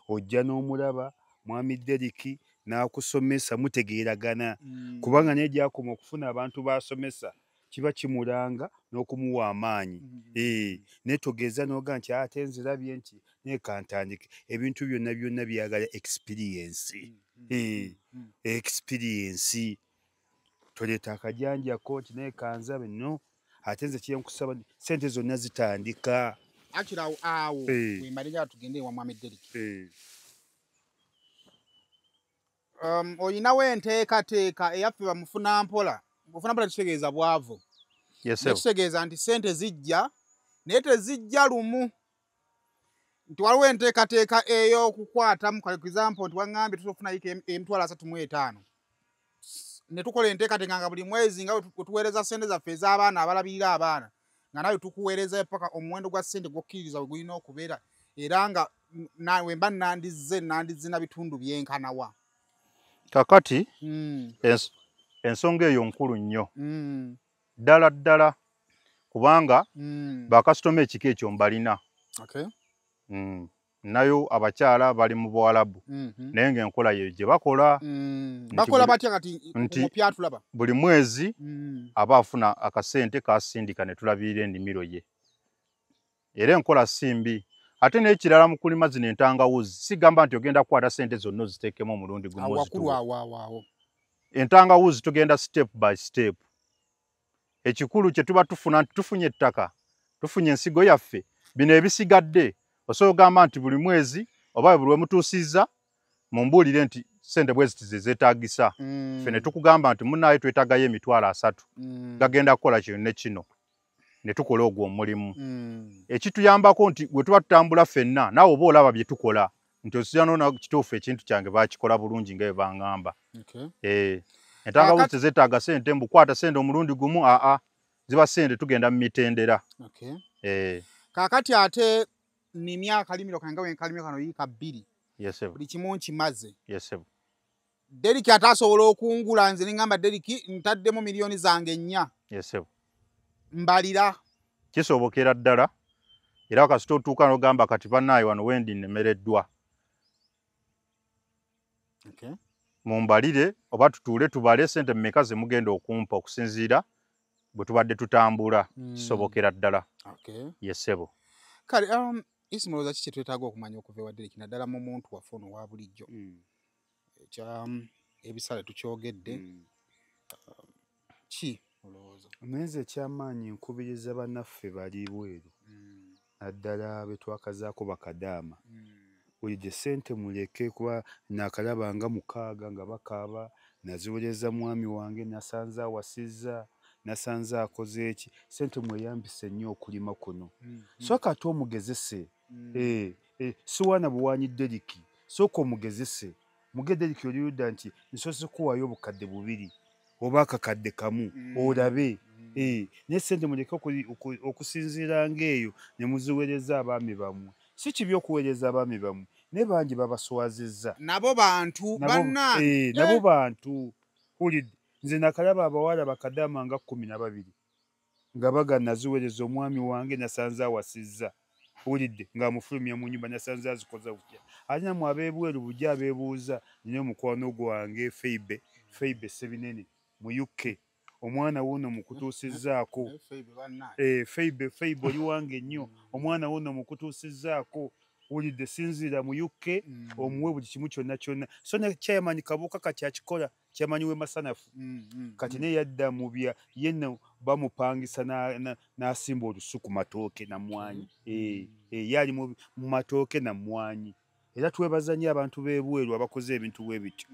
Speaker 3: Ojja n'omulaba mwami Deriki n'akusomesa, mutegeeragana. Kubanga naye gy'akoma okufuna abantu b'asomesa kiba kimulanga n'okumuwa amaanyi. Naye togeza n'ogamba nti ate nzirabye nti naye kantandike. Ebintu byonna byonna byagala experience. Experience. Toleeta akajanjako nti naye kanzabe, no. Ate nze kye nkusaba ssente zonna zitandika.
Speaker 1: Actually awo wembalira tugende ewa mwami Deriki. Oyinawo enteekateeka eyaffe bamufuna mpola. Mufuna mpola kitegeeza bwavu. Kitegeeza nti ssente zijja naye tezijja lumu. Nti waliwo enteekateeka ey'okukwatamu, for example nti waŋŋambye tusobola okufuna 35,000. Ne tukola enteekateeka nga buli mwezi nga bwe tuweereza ssente zaffe ez'abaana abalabirira abaana, nga nawe tukuweereza paka omuwendo gwa ssente gw'okkiririza we gulina okubeera, era nga we mba nandizze na bitundu byenkanawa.
Speaker 4: Kakati ensonga eyo nkulu nnyo ddala ddala, kubanga bakasitoma ekika ekyo mbalina. Nayo abakyala bali mu Buwalabu, naye ng'enkola ye gye bakola.
Speaker 1: Bakola batya kati omupya atulaba?
Speaker 4: Buli mwezi aba afuna akasente kasindika ne tulabirira ennimiro ye. Era enkola si mbi. Ate n'ekirala mu kulima zino entangawuzi, sigamba nti ogenda kukwata ssente zonna oziteekemu omulundi gumu
Speaker 1: ozituwe. Awo.
Speaker 4: Entangawuzi tugenda step by step. Ekikulu kye tuba tufuna nti tufunye ettaka, tufunye ensigo yaffe, bino ebisigadde osobola ogamba nti buli mwezi oba buli lwe mutuusizza mumbuulire nti ssente bwe ziti ze zeetaagisa. Ffe ne tukugamba nti munnaaye twetaagayo 30,000 gagenda kukola kino ne kino, ne tukola ogwo omulimu. Ekituyambako nti bwe tuba tutambula ffenna naawe oba olaba bye tukola nti osija noona kituufu ekintu kyange baakikola bulungi nga bwe baŋŋamba. Entangawuzi tezeetaaga ssente mbu kwata ssente omulundi gumu, aa, ziba ssente tugenda mu mitendera.
Speaker 1: Kaakati ate nnimye akalimiro kange we nkalimye kano yiika 2. Buli kimu nkimaze. Deriki ate asobola okungula nze ne ŋŋamba Deriki ntaddemu 4 million. Mbalira.
Speaker 4: Kisobokera ddala. Era kasita otuuka n'ogamba kati bannaaye wano wendi nnemereddwa.
Speaker 1: Okay.
Speaker 4: Mumbalire oba tutuule tubale ssente mmeka ze mugenda okumpa okusinziira bwe tubadde tutambula. Kisobokera ddala.
Speaker 1: Okay.
Speaker 4: Yes ssebo.
Speaker 1: Kale isi mulowooza ki kye twetaaga okumanya okuva ewa Derrick naddala mu muntu waffe ono owa bulijjo? Ekya ebisale tukyogedde. Ki olowooza?
Speaker 3: Naye ekyamaanyi nkubiriza bannaffe bali bweru naddala be twakazaako bakadaama. Bulidde ssente muleke kuba naakalaba nga 6 nga bakaaba, naziwereza mwami wange nasanze awasizza, nasanze akoze eki. Ssente mweyambise nnyo okulima kuno. Sooka ate omugezese. Siwaana buwanyi Derrick, sooka omugezese. Muge Derrick oli ludda nti nsoose kuwaayo obukadde 2 oba akakadde 1 olabe. Naye ssente muleke okusinziira ng'eyo ne muziweereza abaami bammwe. Si kibi okuweereza abaami bammwe, naye bangi babaswazizza.
Speaker 1: Nabo bantu bannange.
Speaker 3: Nabo bantu. Hulidde nze nakalaba abawala bakadaama nga 12 nga baga naziweereza omwami wange nasanze awasizza. Hulidde ng'amufulumya mu nnyumba nasanze azikoze butya. Ate nammwe ab'ebweru bujja abeebuuza, nnina omukwano gwange Feibe Ssebinene mu UK. Omwana wuno mukutuusizzaako. Feibe oli wange nnyo. Omwana wuno mukutuusizzaako. Wulidde sinziira mu UK omuwe buli kimu kyonna kyonna. So ne chairman Kabuuka kati akikola, chairman w'e Masanafu. Kati naye yadda mu bya ye nno bamupangisa n'asimba olusuku matooke na mmwanyi. Ye ali mu matooke na mmwanyi. Era twebaza nnyo abantu b'ebweru abakoze ebintu bwe bityo.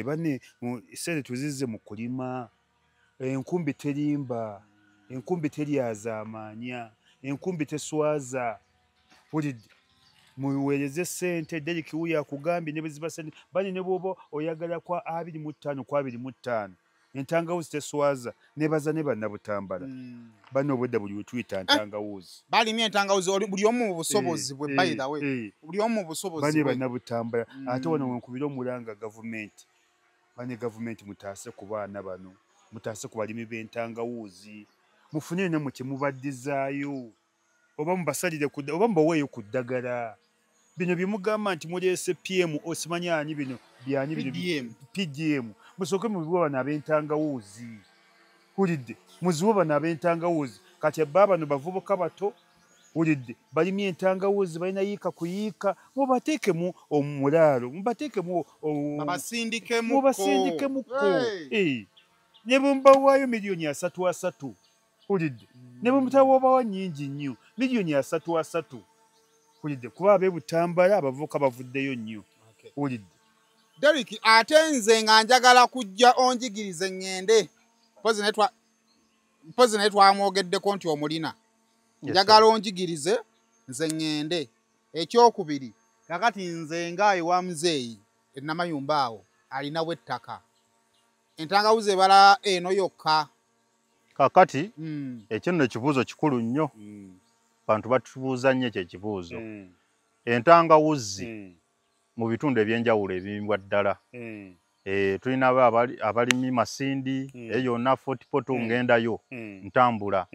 Speaker 3: Banne ssente tuzizze mu kulima. Enkumbi terimba, enkumbi teryazaamaanya, enkumbi teswaza. Wulidde muweereze ssente, Derrick wuuyo akugambye ne bwe ziba ssente, bali ne bw'oba oyagala kwa 25 ku 25. Entangawuzi teswaza, nebaza ne bannabutambala. Banno obwedda buli we tuyita ntangawuzi.
Speaker 1: Balimye entangawuzi buli omu mu busobozi bwe, by the way. Buli omu mu busobozi
Speaker 3: bwe. Bane bannabutambala. Ate wano we nkubira omulanga gavumenti. Bane gavumenti mutaase ku baana bano. Mutaase ku balimi b'entangawuzi. Mufune nammwe kye mubaddizaayo. Oba mubasalire ku oba mubaweeyo ku ddagala. Bino bye mugamba nti muleese PM osimanyi ani bino byani bino PDM. Musooke mubiwe bano ab'entangawuzi. Hulidde muziwe bano ab'entangawuzi. Kati abba bano bavubuka bato. Hulidde balimye entangawuzi balina yiika ku yiika, mubateekemu omulaalo, mubateekemu babasindikemuko. Ne bwe mubawaayo miliyoni 3 hulidde ne bwe mutawabawa nnyingi nnyo miliyoni 3 hulidde kuba ab'e Butambala abavubuka bavuddeyo nnyo. Hulidde
Speaker 1: Derrick ate nze nga njagala kujja onjigirize ŋŋende. Mpozi naye twamwogeddeko nti omulina. Njagala onjigirize nze ŋŋende. Ekyokubiri kakati nze nga ewa muzeeyi e Namayumba awo alinawo ettaka. Entangawuzi ebala eno yokka.
Speaker 4: Kakati ekyo nno ekibuuzo kikulu nnyo. Bantu batubuuza nnyo ekyo ekibuuzo. Entangawuzi mu bitundu ebyenjawulo ebimbwa ddala. Tulina abalimi Masindi, eyo yonna Fort Portal ngendayo ntambula.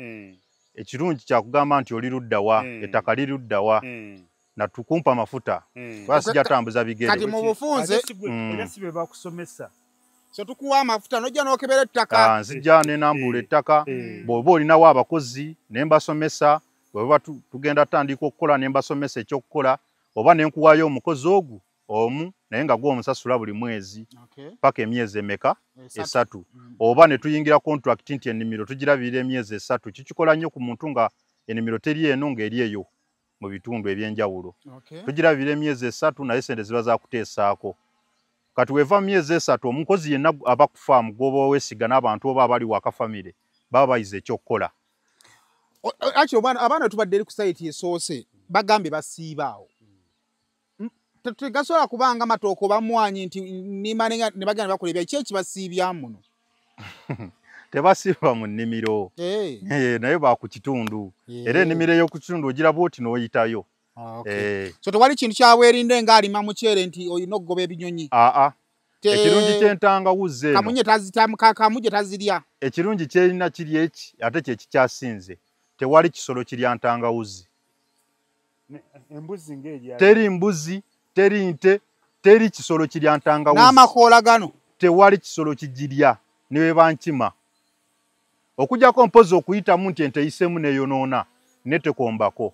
Speaker 4: Ekirungi kyakugamba nti oli ludda wa, ettaka liri ludda wa, natukumpa amafuta kuba sijja tambuza bigere.
Speaker 1: Kati mu bufunze
Speaker 3: era si be bakusomesa.
Speaker 1: So tukuwa amafuta n'ojja n'okebera ettaka.
Speaker 4: Nzija ne nambula ettaka. Bw'oba olinawo abakozi ne mbasomesa, bw'oba tugenda tandika okukola ne mbasomesa ekyokukola, oba ne nkuwaayo omukozi ogwo omu naye nga gw'omusasula buli mwezi paka emyezi emeka 3. Oba ne tuyingira contract nti ennimiro tugirabirira emyezi 3. Kikikola nnyo ku muntu nga ennimiro teri eno ng'eri eyo mu bitundu ebyenjawulo. Tugirabirira emyezi 3 naye ssente ziba za kuteesaako. Kati weva myezi 3 omukozi yenna aba ku faamu gw'oba weesiga n'abantu oba abali waka famire baba bayize ekyokukola.
Speaker 1: Actually abaana tubadde eri ku site esoose bagambye basiiba awo. Tegasobola kubanga matooke oba mmwanyi nti nnima ne bagenda bakola ebya ki ekibasiibya muno?
Speaker 4: Tebasiiba mu nnimiro. Naye ba ku kitundu. Era ennimiro ey'oku kitundu ogiraba oti n'oyitayo.
Speaker 1: So tewali kintu kyabwerinde ng'alima muceere nti olina okugoba ebinyonyi.
Speaker 4: Ekirungi ky'entangawuzi eno.
Speaker 1: Kamunye tazirya.
Speaker 4: Ekirungi kyerina kiri eki ate kye kikyasinze. Tewali kisolo kirya ntangawuzi.
Speaker 3: Embuzi ng'erya.
Speaker 4: Teri mbuzi, teri nte, teri kisolo kirya ntangawuzi.
Speaker 1: N'amakoola gano.
Speaker 4: Tewali kisolo kigirya ne bwe bankima. Okuggyako mpozi okuyitamu nti ente eyiseemu neeyonoona ne tekombako.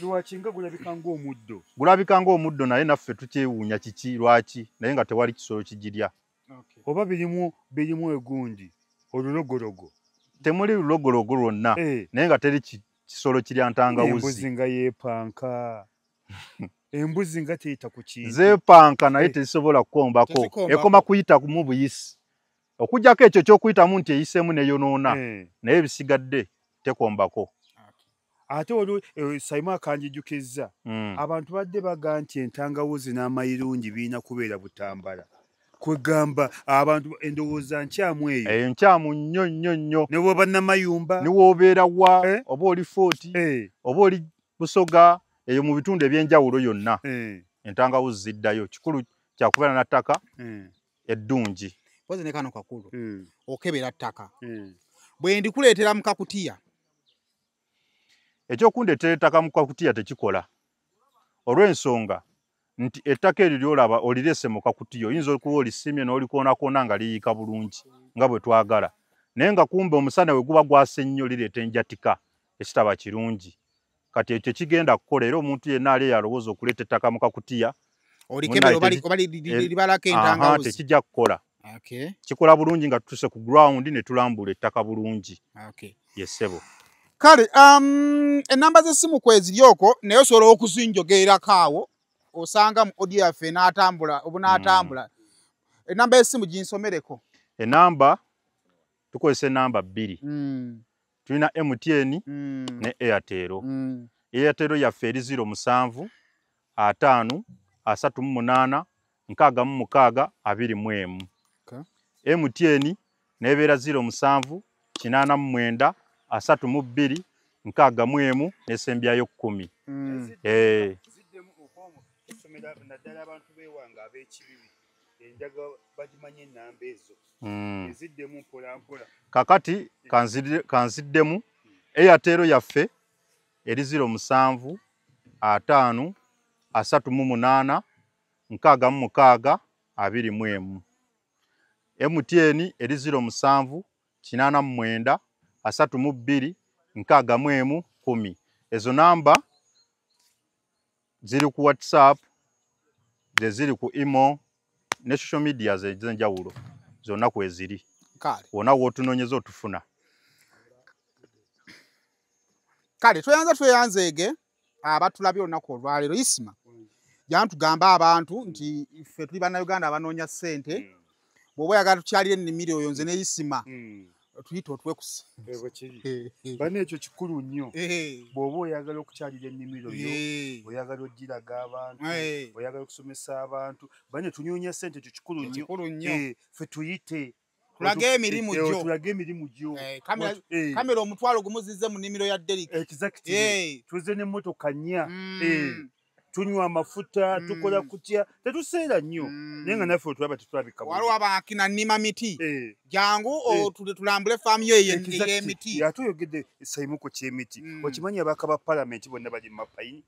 Speaker 3: Lwaki nga gulabika ng'omuddo?
Speaker 4: Gulabika ng'omuddo naye naffe tukyewuunya kiki lwaki naye nga tewali kisolo kigirya.
Speaker 3: Oba birimu egundi olulogologo.
Speaker 4: Temuli lulogologo lwonna naye nga teri kisolo kirya ntangawuzi.
Speaker 3: Embuzi nga yeepanka. Embuzi nga teyita ku kintu.
Speaker 4: Zeepanka naye tezisobola kukombako. Ekoma kuyita mu buyisi. Okuggyako ekyo eky'okuyitamu nti eyiseemu neeyonoona naye ebisigadde tekombako.
Speaker 3: Ate olwo Saima akanjijukizza abantu badde baga nti entangawuzi n'amayirungi birina kubeera Butambala. Kwegamba abantu endowooza nkyamu eyo.
Speaker 4: Eyo nkyamu nnyo nnyo nnyo.
Speaker 3: Ne bw'oba Namayumba.
Speaker 4: Ne w'obeera wa oba oli Fort oba oli Busoga eyo mu bitundu ebyenjawulo yonna. Entangawuzi ziddayo. Kikulu kyakubeera na ttaka eddungi.
Speaker 1: Mpozi ne kano kakulu. Okebera ttaka. Bwe ndikuleetera mu kakutiya.
Speaker 4: Ekyokundeetera ettaka mu kakutiya tekikola. Olw'ensonga nti ettaka eryo ly'olaba olireese mu kakutiya oyinza okuba olisimye n'olikoonakona nga liyiika bulungi nga bwe twagala. Naye nga kumbe omusana we guba gwase nnyo lireeta enjatika ekitaba kirungi. Kati ekyo kigenda kukola era omuntu yenna ali alowooza okuleeta ettaka mu kakutiya
Speaker 1: olikebera oba libalako entangawuzi.
Speaker 4: Tekijja kukola. Kikola bulungi nga tutuuse ku ground ne tulambula ettaka bulungi. Yes ssebo.
Speaker 1: Kale ennamba z'essimu kweziri okwo naye osobola okuzinjogererako awo osanga mu audio yaffe enaatambula obunaatambula. Ennamba y'essimu ginsomereko.
Speaker 4: Ennamba tukozesa ennamba bbiri. Tulina MTN ne Airtel. Airtel yaffe eri 07 5 38 66 21. MTN nebeera 07 89 32 61 nesembyayo 10.
Speaker 3: Ziddemu okusomera naddala abantu b'ewange ab'ekibibi enjaga bagimanye ennamba ezo. Eziddemu mpola mpola.
Speaker 4: Kakati kanziddemu Airtel yaffe eri 07 5 38 66 21. MTN eri 07 89 32 61 10. Ezo namba ziri ku WhatsApp, ziri ku Imo ne social media ez'enjawulo zonna kweziri. Wonna w'otunoonyeza otufuna.
Speaker 1: Kale tweyanza tweyanzeege abatulabye olunaku olwaleero. Isma jantugamba abantu nti ffe tuli bannayuganda abanoonya ssente. Bw'oba oyagala tukyalire ennimiro oyo nze ne Isma tuyite otwekusa.
Speaker 3: Bano ekyo kikulu nnyo. Bw'oba oyagala okukyalira ennimiro yo, oyagala ogiraga abantu, oyagala okusomesa abantu, bane tunoonya ssente ekyo kikulu nnyo. Ffe tuyite.
Speaker 1: Tulage emirimu gyo.
Speaker 3: Tulage emirimu gyo.
Speaker 1: Kamera omutwalo gumuzize mu nnimiro ya Derrick.
Speaker 3: Exactly. Tuze n'emmotoka nnya. Tunywa amafuta, tukola kutya, tetuseera nnyo. Naye nga naffe otulaba tetulabika bulungi.
Speaker 1: Waliwo abakina nnima miti. Jangu tulambule faamu yo ey'emiti.
Speaker 3: Ate oyogedde Saimuko ky'emiti. Okimanyi ababaka ba paalamenti bonna bali mu mapayini?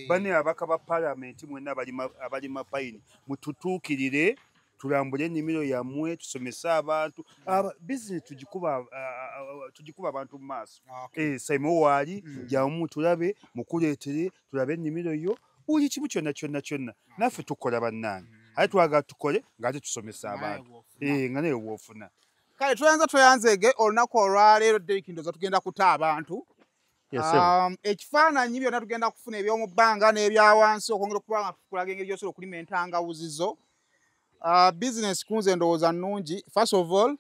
Speaker 3: Banne ababaka ba paalamenti mwenna abali mu mapayini mututuukirire tulambule ennimiro yammwe, tusomese abantu. Bizinesi tugikuba abantu mu maaso. Saimo waali jangu tulabe, mukuleetere, tulabe ennimiro yo, buli kimu kyonna kyonna kyonna. Naffe tukola bannange. Ate twagala tukole ng'ate tusomesa abantu. Nga naye bw'ofuna.
Speaker 1: Kale tweyanza tweyanzeege olunaku olwaleero Derrick ndowooza tugenda kuta abantu. Ekifaananyi byonna tugenda kufuna eby'omu bbanga n'ebya wansi okwongera okuba nga tukulaga engeri gy'osobola okulima entangawuzi zo. Business kunze ndowooza nnungi. First of all,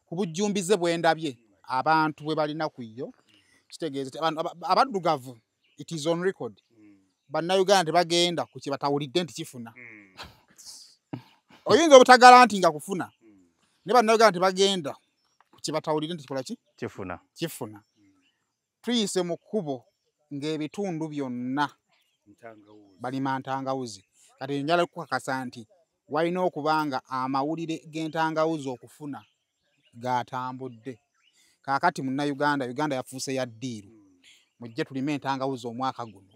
Speaker 1: ku bujjumbize bwe ndabye abantu bwe balina ku yo kitegeeza abaddugavu it is on record. Bannayuganda tebagenda ku kye batawulidde nti kifuna. Oyinza obutagala nti nga kufuna naye bannayuganda tebagenda ku kye batawulidde nti kikola ki?
Speaker 4: Kifuna.
Speaker 1: Kifuna. Tuyise mu kkubo ng'ebitundu byonna balima ntangawuzi. Kati njala kukakasa nti walina okuba nga amawulire g'entangawuzi okufuna gatambudde. Kaakati munnayuganda, Uganda yafuuse ya ddiiru. Mujje tulime entangawuzi omwaka guno,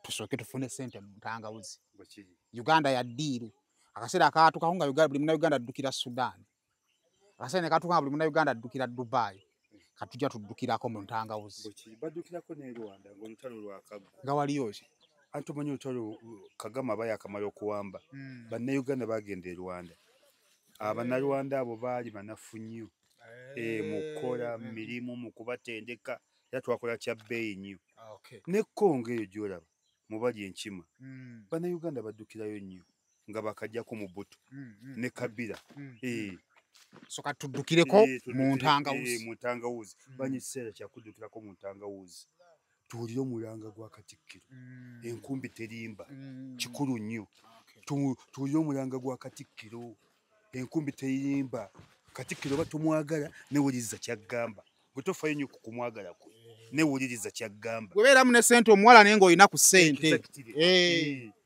Speaker 1: tusooke tufune ssente mu ntangawuzi. Uganda ya ddiiru. Akaseera akaatuukako nga buli munnayuganda addukira Sudan, akaseera ne katuuka nga buli munnayuganda addukira Dubai, katujja tuddukirako mu ntangawuzi.
Speaker 3: Baddukirako ne Rwanda ng'olutalo lwakaggwa.
Speaker 1: Nga waliyo ki?
Speaker 3: Anti omanyi olutalo Kagame aba yakamala okuwamba, bannayuganda bagenda e Rwanda. Abannarwanda abo baali banafu nnyo mu kukola mirimu, mu kubatendeka, era twakola kya bbeeyi nnyo. Ne Congo eyo gy'olaba mu bali enkima, bannayuganda baddukirayo nnyo nga bakajjako mu buto ne Kabila.
Speaker 1: So katuddukireko mu ntangawuzi.
Speaker 3: Mu ntangawuzi. Banyi kiseera kya kuddukirako mu ntangawuzi. Tuwulire omulanga gwa Katikkiro. Enkumbi terimba. Kikulu nnyo. Tuwulire omulanga gwa Katikkiro. Enkumbi terimba. Katikkiro batumwagala newuliriza ky'agamba. Gwe tofaayo nnyo ku kumwagala kwe. Newuliriza ky'agamba.
Speaker 1: Gwe ne ssente omuwala naye ng'olina ku ssente.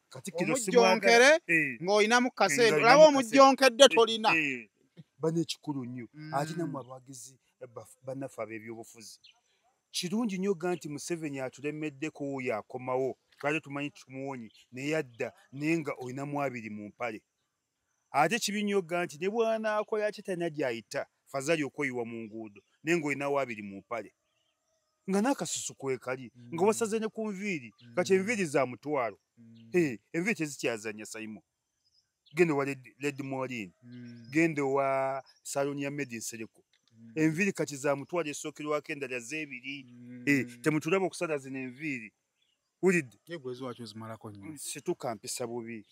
Speaker 3: Katikkiro
Speaker 1: omujjonkere ng'olinamu kasente. Olaba omujjonkedde tolina.
Speaker 3: Bano ekikulu nnyo. Ate nammwe abawagizi bannaffe ab'ebyobufuzi. Kirungi nnyo ga nti Museveni atulemeddeko oyo akomawo. Twali tumanyi tumuwonye naye adda naye nga olinamu abiri mu mpale. Ate kibi nnyo ga nti ne bw'anaakola ki talina gy'ayita fazali okweyiwa mu nguudo naye ng'olinawo abiri mu mpale. Nga n'akasusu kwekali nga wasaze ne ku nviiri kati enviiri za mutwalo. Enviiri tezikyazannya Saimo. Genda wa Lady Maureen, genda wa Salon ya Medi Nsereko. Enviiri kati za mutwalo esookerwako endala z'ebiri. Temutulaba okusala zino enviiri. Wulidde? Situka mpisa bubi.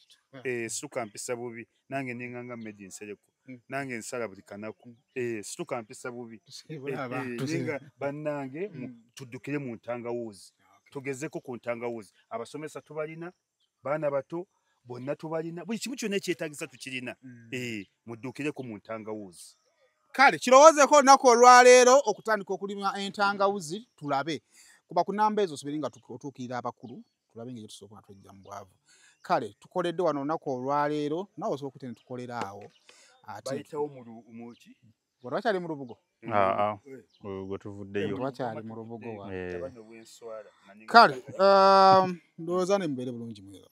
Speaker 3: Situka mpisa bubi. Nange nenganga Medi Nsereko. Nange nsala buli kanaku. Situka mpisa bubi. Nenga bannange tuddukire mu ntangawuzi. Tugezeko ku ntangawuzi. Abasomesa tubalina, baana bato, bonna tubalina, buli kimu kyonna ekyetaagisa tukirina. Muddukireko mu ntangawuzi.
Speaker 1: Kale kirowoozeeko olunaku olwaleero okutandika okulima entangawuzi tulabe. Kuba ku namba ezo osobole nga otuukirira abakulu tulabe engeri gye tusobola twejja mu bwavu. Kale tukoledde wano olunaku olwaleero, naawe osobola okutenda tukolera awo.
Speaker 3: Bayitawo mu ki?
Speaker 1: Wakyali mu lubugo?
Speaker 4: Gwe tuvuddeyo.
Speaker 1: Wakyali mu lubugo wa. Kale ndowooza ne mubeere bulungi mwera.